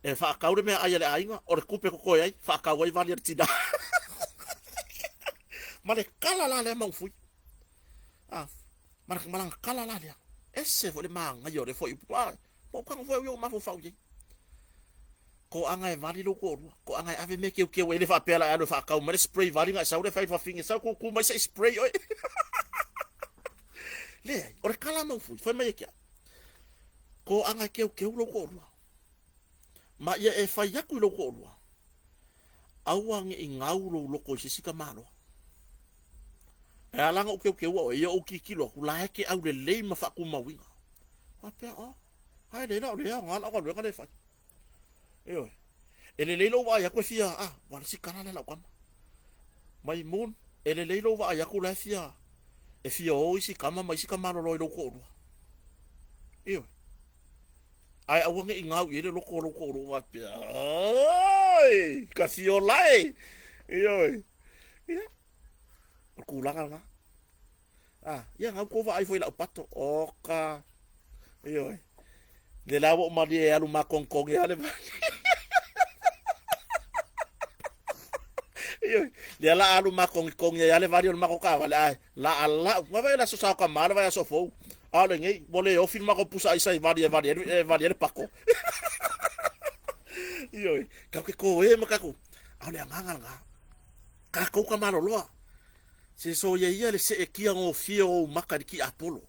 E faatau le meaai a le aiga, o le tupe e totoe ai, faatau ai vali a le tina. Ma le kala la lea Magufui. Ah, ma, ma lana kala la lea. Ese foi le manaia o le foi upu. Ah, ua ou tago foi au i ou mafaufau i ai. Toaga e vali lou toalua. Toaga e ave mea keukeu ai, e le faapea la e alu e faatau mai le spray vali na e sau lea fai fafine, sau kukū mai se i spray oe. Leai, o le kala a Magufuli, fai mai e ke au. Toaga e keukeu lou toalua. Ma ia e fai atu i lou toalua. Aua ne i gau lou loto i se isi tamaloa. E ala ona ou teuteua oe, ia ou tilotilo atu, la e te aulelei ma faatumauina. Faapea, oh, ae lelei la o lea e aoga lau galuega lea e fai. Ioe. E lelei lou vaai atu e fia, ah, ua le isi tala lea a lau tama. Maimoon, e lelei lou vaai atu la e fia, e fia o isi tama ma isi tamaloloa i lou toalua. Ioe. Ae aua ne i gau i ai le loto o lou toalua faapea, oi, ka fiola e. Ioe. Ia, o le tulaga lena. Ah, ia na outou vaai foi i lau pato. Oka. Ioe. Le la ua ou malie e alu makonikogi lava le vali. Ioe. Lea la alu makonikogi ai lava le vali o le matou taavale, ae laala'u. Na vaai o le aso Sa o Tama le vaiaso fou. A o lenei, ua le ofi le matou pusa aisa i vali e vali ai, e vali ai le pato. Ioe. Tatou te toē ma tatou. A o le agaga lena. Tatou ka maloloa. Se soia ia le seetia gofie o ou maka i le tiapolo.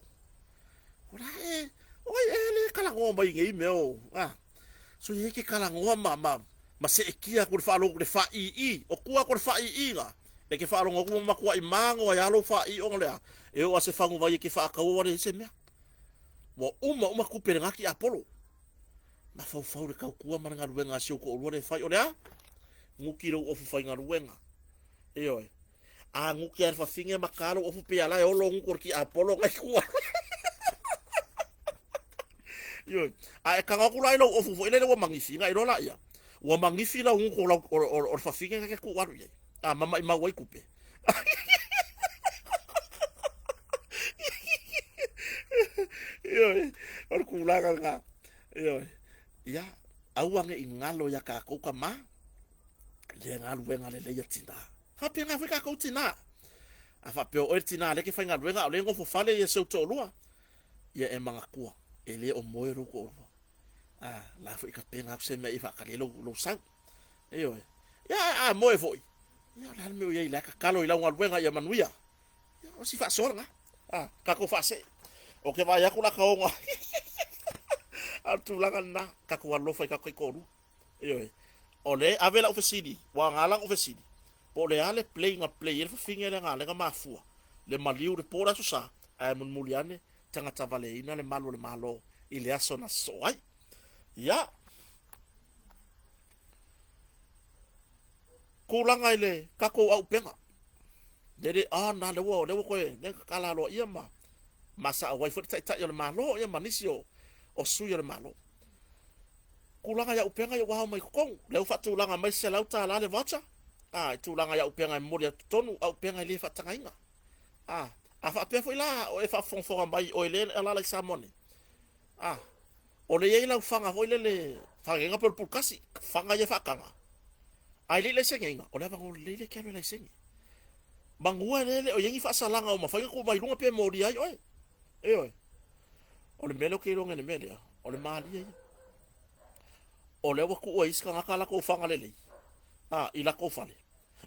O la e, o ai ea lea e talanoa mai i nei mea o, a, soia ia e te talanoa ma, ma, ma seetia atu i le faalogo i le faa-ii. O tua atu o le faa-ii na, e te faalogo atu ma matuai mago ai lava lou faa-ii ona o le a? E oo lava i se faguvai e te faataua ua leai se mea. Ua uma uma tupe i lena tiapolo. Mafaufau i le tautua ma le galuega a si ou toalua lea e fai. O le a? Nuki lou ofu faigaluega. Ioe. A nuki lava i le fafine ma ta lou ofu pei lava la e olo nuku o le tiapolo na i tua. Ioe. A e tago atu la i lou ofu foi lele ua magifi, ona e iloa laia, ua magifi lau nuku o, lau, o, o, o le fafine na te tuu alu i ai. A ma maimau ai tupe. Ioe, o le tulaga lena. Ioe. Ia, aua ne i galo iā tatou tama, le galuega lelei a tinā. Faapena foi tatou tinā. A faapea o oe le tinā lea e te faigaluega a o lea e nofo fale ia si ou toalua, ia e manatua, e le o moe lou toalua. A, la foi e tapena atu se mea e faatali ai lou, lou sau. Ioe. Ia, a, a moe foi, ia o le a le mea o i ai, la e tatalo i lau galuega ia manuia. Ia, o si faasoa lena. A, tatou faasee. Ou te vaai atu la ka oga. A o le tulaga lena, tatou alofa i tatou taitoalua. Ioe. O le ave lau fesili, ua aoga la ou fesili, po o le a le play na play ai le fafine lea na ala ai ona mafua le maliu i le po o le Aso Sa, ae mulimuli ane tagata valeina le malu o le Malo i le aso na sosoo ai. Ia. Tulaga i le tatou aupega. Lele, ah, na, lea ua, lea ua toe, lea tatala aloaia ma masaau ai foi le Taitai o le Malo, ia ma nisi o, o sui o le Malo. Tulaga i auupega ia ua ao mai totonu. Lea ua faatulaga mai $100 le voucher. A, i tulaga i auupega e momoli atu totonu, auupega e le faatagaina. A, a faapea foi la o e faafogafoga mai oe lea e alaala i Samoa nei. A, o lea e i ai lau faga foi lele, fagega pe o le pulukasi, faga ia e faataga. A e le i laiseneina, o le avanoa lelei lea e te alu e laisene. Manua e le o i ai ni faasalaga ua mafai ona tuu mai luga pe molia ai oe. Ioe. O le mea lea ou te iloa nei i le mea lea, o le malie ia. O lea ua tuu e isi tagata a latou faga lelei, a, i latou fale,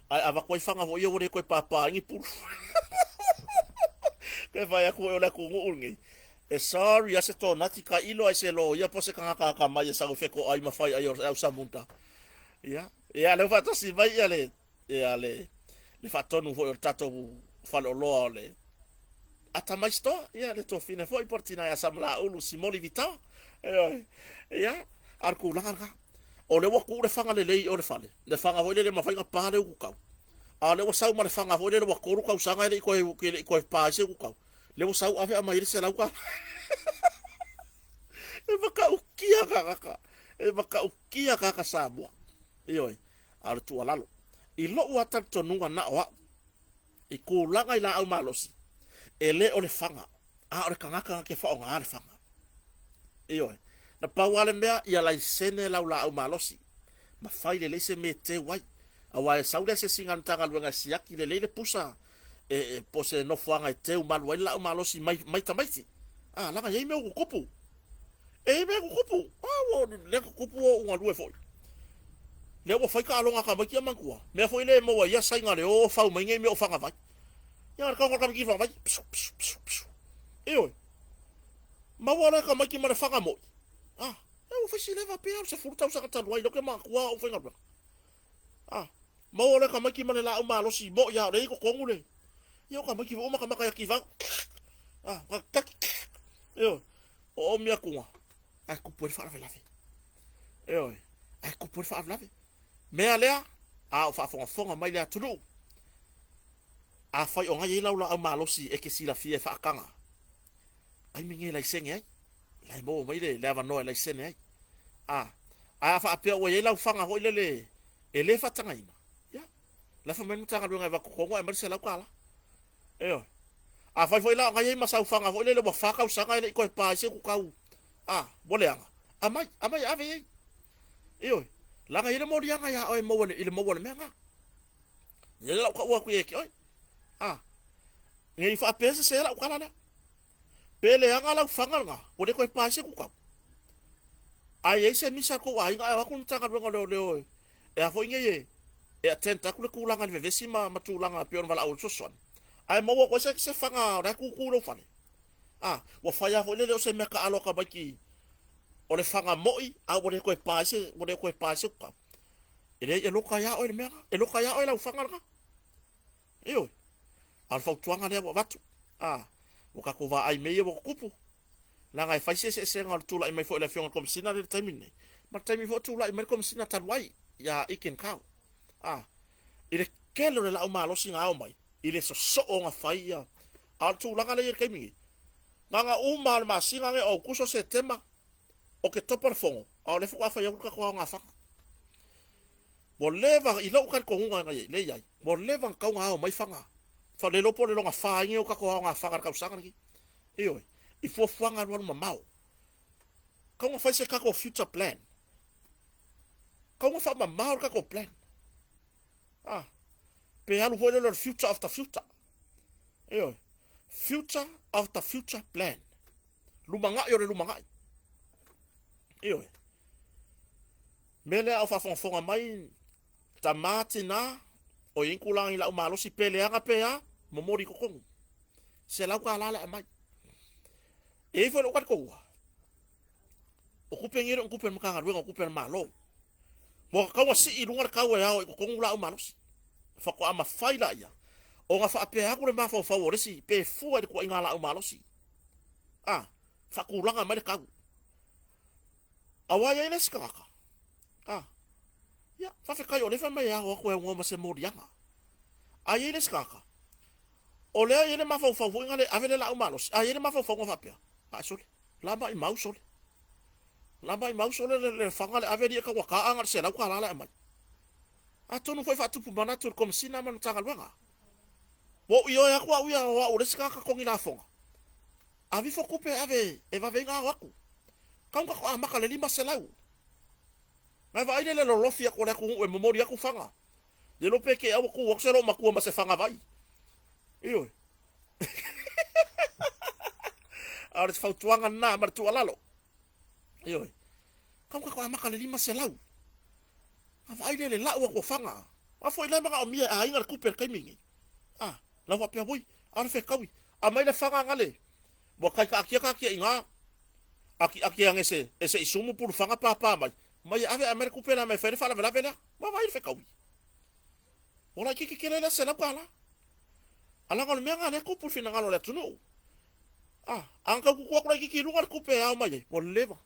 ae avatu ai faga foi ia ua le toe papa ai ni pulu. Ke fai atu foi o le atunuu lenei, e sorry lava se tonati tailo ae se loia po o se tagata atamai e sau e fetoai ma fai ai o le au samuta. Ia, ia lea ua faatasi mai ia le ia le, le faatonu foi o le tatou faleoloa o le Atamai Store, ia le tuafine foi po o le tina ia Samalaulu Simoli Vitawa. Ioe. Ia, a o le tulaga lena. O lea ua tuu le faga lelei i o le fale, le faga foi lele e mafai ona pa le ututau. A o lea ua sau ma le faga foi lele ua 3 tausaga e le i toe, e le i toe pa ai se ututau. Lea ua sau ave aumai ai le $100. E matautia tagata, e matautia tagata Samoa. Ioe. A o le tuualalo, i lou lava talitonuga na o au, i tulaga i laau malosi, e le o le faga, a o le tagata na te faaaogaina le faga. Ioe. Na pau lava le mea, ia laisene lau laau malosi, ma fai lelei se mea e teu ai. Aua e sau le asiasiga a le Matagaluega e siaki lelei le pusa e, e, po o se nofoaga e teu malu ai le laau malosi mai, mai tamaiti. A, leaga e i ai mea ua tutupu. E i ai mea tutupu. A, ua, lea tutupu ua ou galue foi. Lea ua fai taaloga a tamaiti ia manatua. Mea foi lea e maua ai ia saina le o fau mai nei mea o fagavai. Ia, le tago o le tamaiti i fagavai. Psu, psu, psu, psu. Ioe. Maua loa e tamaiti ma le faga moi. A, e ua fai si leva pe alu 10 tausaga talu ai, lea ou te manatua au faigaluega. A. Maua loa e tamaiti ma le laau malosi moʻi a o lea i totonu le ia o tamaiti foi ua matamata ia tivau. Ah, ioe, o oomi atuga ae tupu ai le faalavelave. Ioe, ae tupu ai le faalavelave. Mea lea, a o faafogafoga mai le atunuu, afai o na i ai lau laau malosi e te silafia e faataga, taimi nei e laisene ai, la e maua mai le avanoa e laisene ai. A, ae a faapea ua i ai lau faga foi lele e le faatagaina, ia, lafo mai le Matagaluega e avatu totonu ae aumai le $100. Ioe. Afai foi la o na i ai ma sau faga foi lele ua fa tausaga e le i toe pa ai se utu a, ua leaga, aumai, aumai e ave i ai. Ioe. Leaga e i ai le moliaga ia oe maua i le maua o le mea lena. Ia le lau taua atu ia te oe. A, ne i faapea sese lau tala lea. Pe leaga lau faga lena, ua le toe pa ai se utu. A i ai se misa a le tou aiga ae o atu le Matagaluega o Leoleo e a foi nei e e attend atu le tulaga i le vevesi ma, ma tulaga e pei ona valaau ai le fesoasoani. Ae maua atu ai se, se faga o la e tutu i lou fale. A, ua fai lava foi lele o se mea taalo a tamaiti o le faga moi a ua le toe pa ai se, ua le toe pa ai se uta. E leai, e loka ia oe le mea lena. E loka ia oe lau faga lena. Ioe. A o le fautuaga lea ua avatu, a, ua tatou vaai i mea ia ua tutupu, leaga e fai se eseesega o le tulai mai foi o le Afioga i le Komesina lea i le taimi lenei, ma le taimi foi o tulai mai le Komesina talu ai ia Ikin Kao. A, i le tele o le laau malosi na ao mai, i le sosoo na fai ia, a o le tulaga lea i le taimi nei, na ona uma lava o le masina nei o Aokuso, Setema, Oketopa le fono, a o lea faatoa fai atu le tatou aoga faga. Ua leva, i lou talitonuga na i ai, lea e i ai, ua leva ona tatau ona ao mai faga. Le iloa po o le lona fa ai lenei o tatou aoga faga i le tausaga lenei. Ioe, i fuafuaga alualu mamao. Tatau ona fai se tatou future plan. Tatau ona faamamao le tatou plan. Ah, pe alu foi lele o le future of the future. Ioe, future of the future plan. Lumanai o le lumanai. Ioe. Mea lea a o faafogafoga mai tama tina o i ai ni tulaga i lau malosi pe leaga pe a, momoli i totonu. $100 le aumai. E i ai foi lou talitonuga, o tupe nei e le o ni tupe a le Matagaluega, o tupe a le Malo. Ua tatau ona sii i luga le tau e ao ai i totonu laau malosi. Faatoa mafai laia ona faapea atu le mafaufau o le isi pe fua i le tuuaiga laau malosi. A, faatulaga mai le tau. Aua e i ai le isi tagata, a, ia, faafetai o lea fai mai e ao atu e aunoa ma se moliaga. A i ai le isi tagata, o lea e i ai le mafaufau foi lea e ave le laau malosi, a i ai le mafaufauga faapea, ae sole, la maimau sole. La maimau sole le, le faga le ave alii e taugata a na o le $100 le aumai. Atonu foi e faatupu manatu i le Komesina ma le Matagaluega. Ua ou ioe atu au ia o au o le isi tagata totogi lafoga. Ave ifo tupe e ave e vave ai ona ao atu. Kau na amata le 500. Na e vaai lea i le lolofi atu o le atunuu e momoli atu faga. Le iloa pe te i a ua tu atu se loomatua ma se faga vai. Ioe. A o le fautuaga lena ma le tuualalo. Ioe. Kau na amata le 500. Na vaai lea i le lau atu o faga. A foi la e manaomia e aiga le tupe i le taimi lenei. A, lau faapea, oi, a o le fetaui, aumai le faga gale, ua tai taatia taatia i ina, atiati ane se, e se i sumu pulufaga papa mai, mai e ave ae aumai le tupe lea mai e fai le faalavelave lea. Ua vaai le fetaui. Ua laitiiti tele lea $100. A leaga o le mea lena lea e tupu i le finagalo o le atunuu. A, a na tau tutu atu laitiiti i luga le tupe e ao mai ai, ua leva.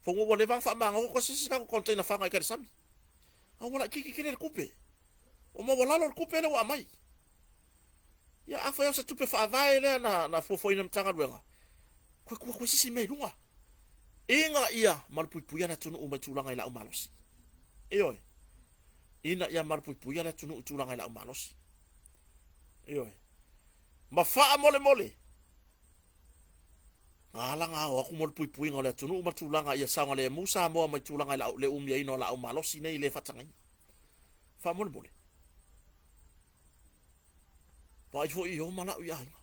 Fono ua leva ona faamagalo atu se isi tatou container faga i tai i le sami. A ua laitiiti tele le tupe. Ua maualalo le tupe lea ua aumai. Ia, afai o se tupe faavae lea na, na fuafuaina e le Matagaluega, toe tuu atu ai se isi mea i luga, ina ia malupuipuia le atunuu mai tulaga i laau malosi. Ioe. Ina ia malupuipuia le atunuu i tulaga i laau malosi. Ioe. Ma faamolemole, na ala ona ao atu mo le puipuiga o le atunuu ma tulaga ia saogalemu Samoa mai tulaga i laau, le umiaina o laau malosi nei le faatagaina. Faamolemole. Vaai foi i o ma lau i aiga.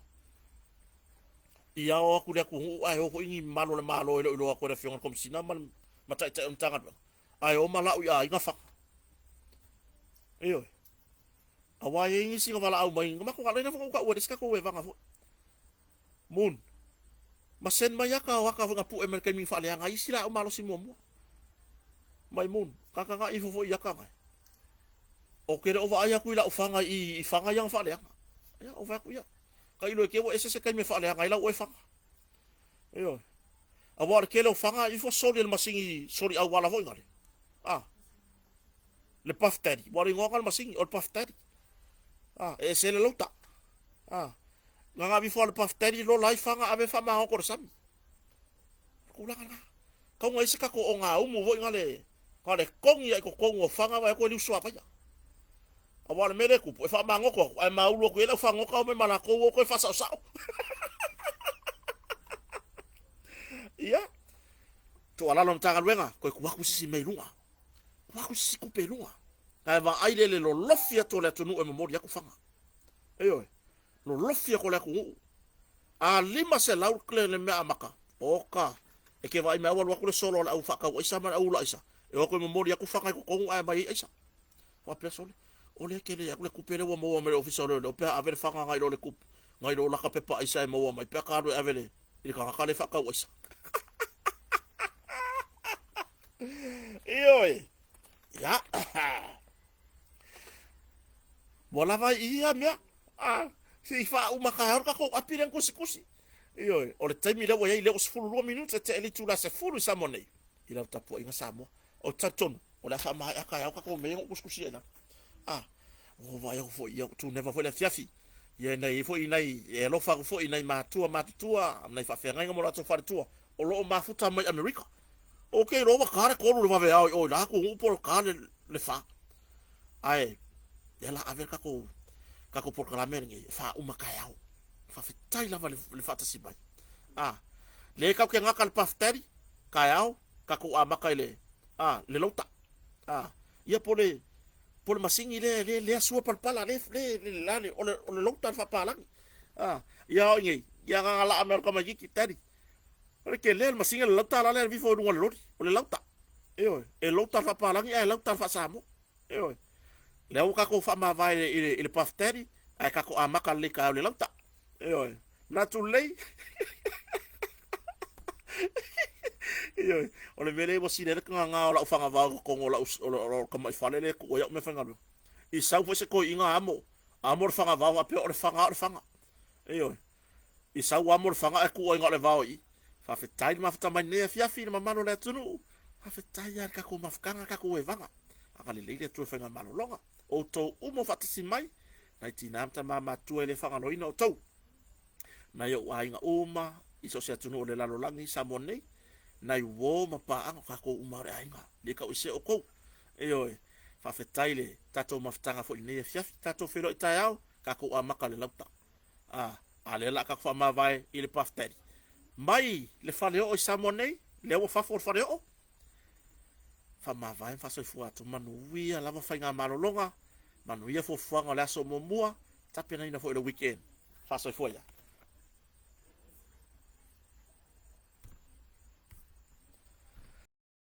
I ao atu i le atunuu ae o foi ni malu o le Malo e le o iloa atu e le Afioga i le Komesina ma le ma taitai o le Matagaluega, ae o ma lau i aiga faga. Ioe. Aua e i ai nisi na valaau mai, na matou lea foi na ou taua i le isi tatou evaga foi. Moon. Ma send mai aka o aka foi na pue mai le taimi na faaleaga ai isi laau malosi muamua. Mai Moon, tagatagai ifo foi i aka nai. Ou te le o vaai atu i lau faga i i faga ia na faaleaga. Ia, ou fai atu, ia, tailo e te ua ese se taimi e faaleaga ai lau oe faga. Ioe. Aua o le tele o faga e ifo soli e le masini soli auala foi nale. A. Le Puff Daddy. Ua o le igoa na o le masini, o le Puff Daddy. A, e ese le lauta. A. Na na ifo le Puff Daddy lola ai faga ave faamagoto i le sami. Tulaga na. Kau na i se tatou ogaumu foi nale, na o le togi lava i totonu o faga vaai atu e liu suavaia. Aua o le mea lea e tupu, e faamagoto atu, ae maulu atu i ai le aufagota omai ma latou o toe faasaosao. Ia, tuualalo a le Matagaluega, toe tuu atu se isi mea i luga. Tuu atu se isi tupe i luga. Ae vaai lea i le lolofi atu o le atunuu e momoli atu faga. Ioe, lolofi atu o le atunuu. A 500 le mea amata, oka, e te vaai mai lava ua alu atu le solo a le au faatau aisa ma le au ula aisa, e o atu e momoli atu faga i totonu ae aumai ai aisa. Faapea sole, o lea e tele atu le tupe lea ua maua mai le Ofisa o Leoleo pe a ave le faga nai lo le tupe, nai lo lata pepa aisa e maua mai pe a ta alu e ave i le tagata lea e faatau aisa. Ioe, ia, ua lava i ia mea. A, se i faauma taeao le tatou api lea na tusitusi. Ioe, o le taimi lea ua i ai lea ua 12 minute tea i le itula e 10 i Samoa nei, i lau tapuaiga Samoa. Ou te talitonu, o le a faamaea taeao tatou mea ia na ou tusitusia i lalo. A, ua ou vaai atu foi, ia, ua tuneva foi le afiafi. Ia, na i ai foi nai, e alofa atu foi i nai matua matutua, nai faafeagaiga ma o latou faletua, o lo o mafuta mai Amerika. Ou te iloa ua ta le 3 i le vaveao i o i la atunuu po o ta le 4. Ae lea la ave le tatou tatou polokalame lenei e faauma taeao. Faafetai lava le, le faatasi mai. A, lea tatou te gata le Puff Daddy taeao, tatou amata i le a, le lauta. A, ia po le po le masini lea lea lea sua palapala le le le la le o le o le lauta le faapalagi. A, ia oi nei, ia nga laa mai o le tamaititi daddy. O le tele le masini le lauta la lea vifo i luga o le loli, o le lauta. Ioe, e lauta le faapalagi ae lauta le faasamoa. Ioe. Lea ua tatou faamavae i le, i le Puff Daddy, ae tatou amata lelei taeao i le lauta. Ioe. Manatu lelei. Ioe. O le mea lea ua sili ai le gaga o lau fagavao i totonu o lau, o lau tamai fale lea e tuu ai au meafaigaluega. I sau foi se toeaina amo, amo le fagavao faapea o le faga lava o le faga. Ioe. I sau amo le faga ae tuu ai na o le vao i i. Faafetai le mafuta mai lenei afiafi i le mamalu o le atunuu. Faafetai lava i le tatou mafutaga, le tatou evaga. Agalelei le Atua i faigamalologa. Outou uma o faatasi mai, nai tina ma tama matua e le faagaloina outou. Nai ou aiga uma i so o se atunuu o le lalolagi i Samoa nei, nai uo ma paaga o tatou uma o le aiga. Le tau ese outou. Ioe, faafetai le tatou mafutaga foi i lenei afiafi. Tatou feiloai taeao, tatou amata le lauta. A, a lea la tatou faamavae i le Puff Daddy. Mai le faleoo i Samoa nei, lea ua fafo le faleoo, faamavae ma faasoifua atu. Manuia lava faigamalologa, manuia fuafuaga o le aso muamua, tapenaina foi le weekend. Faasoifua ia.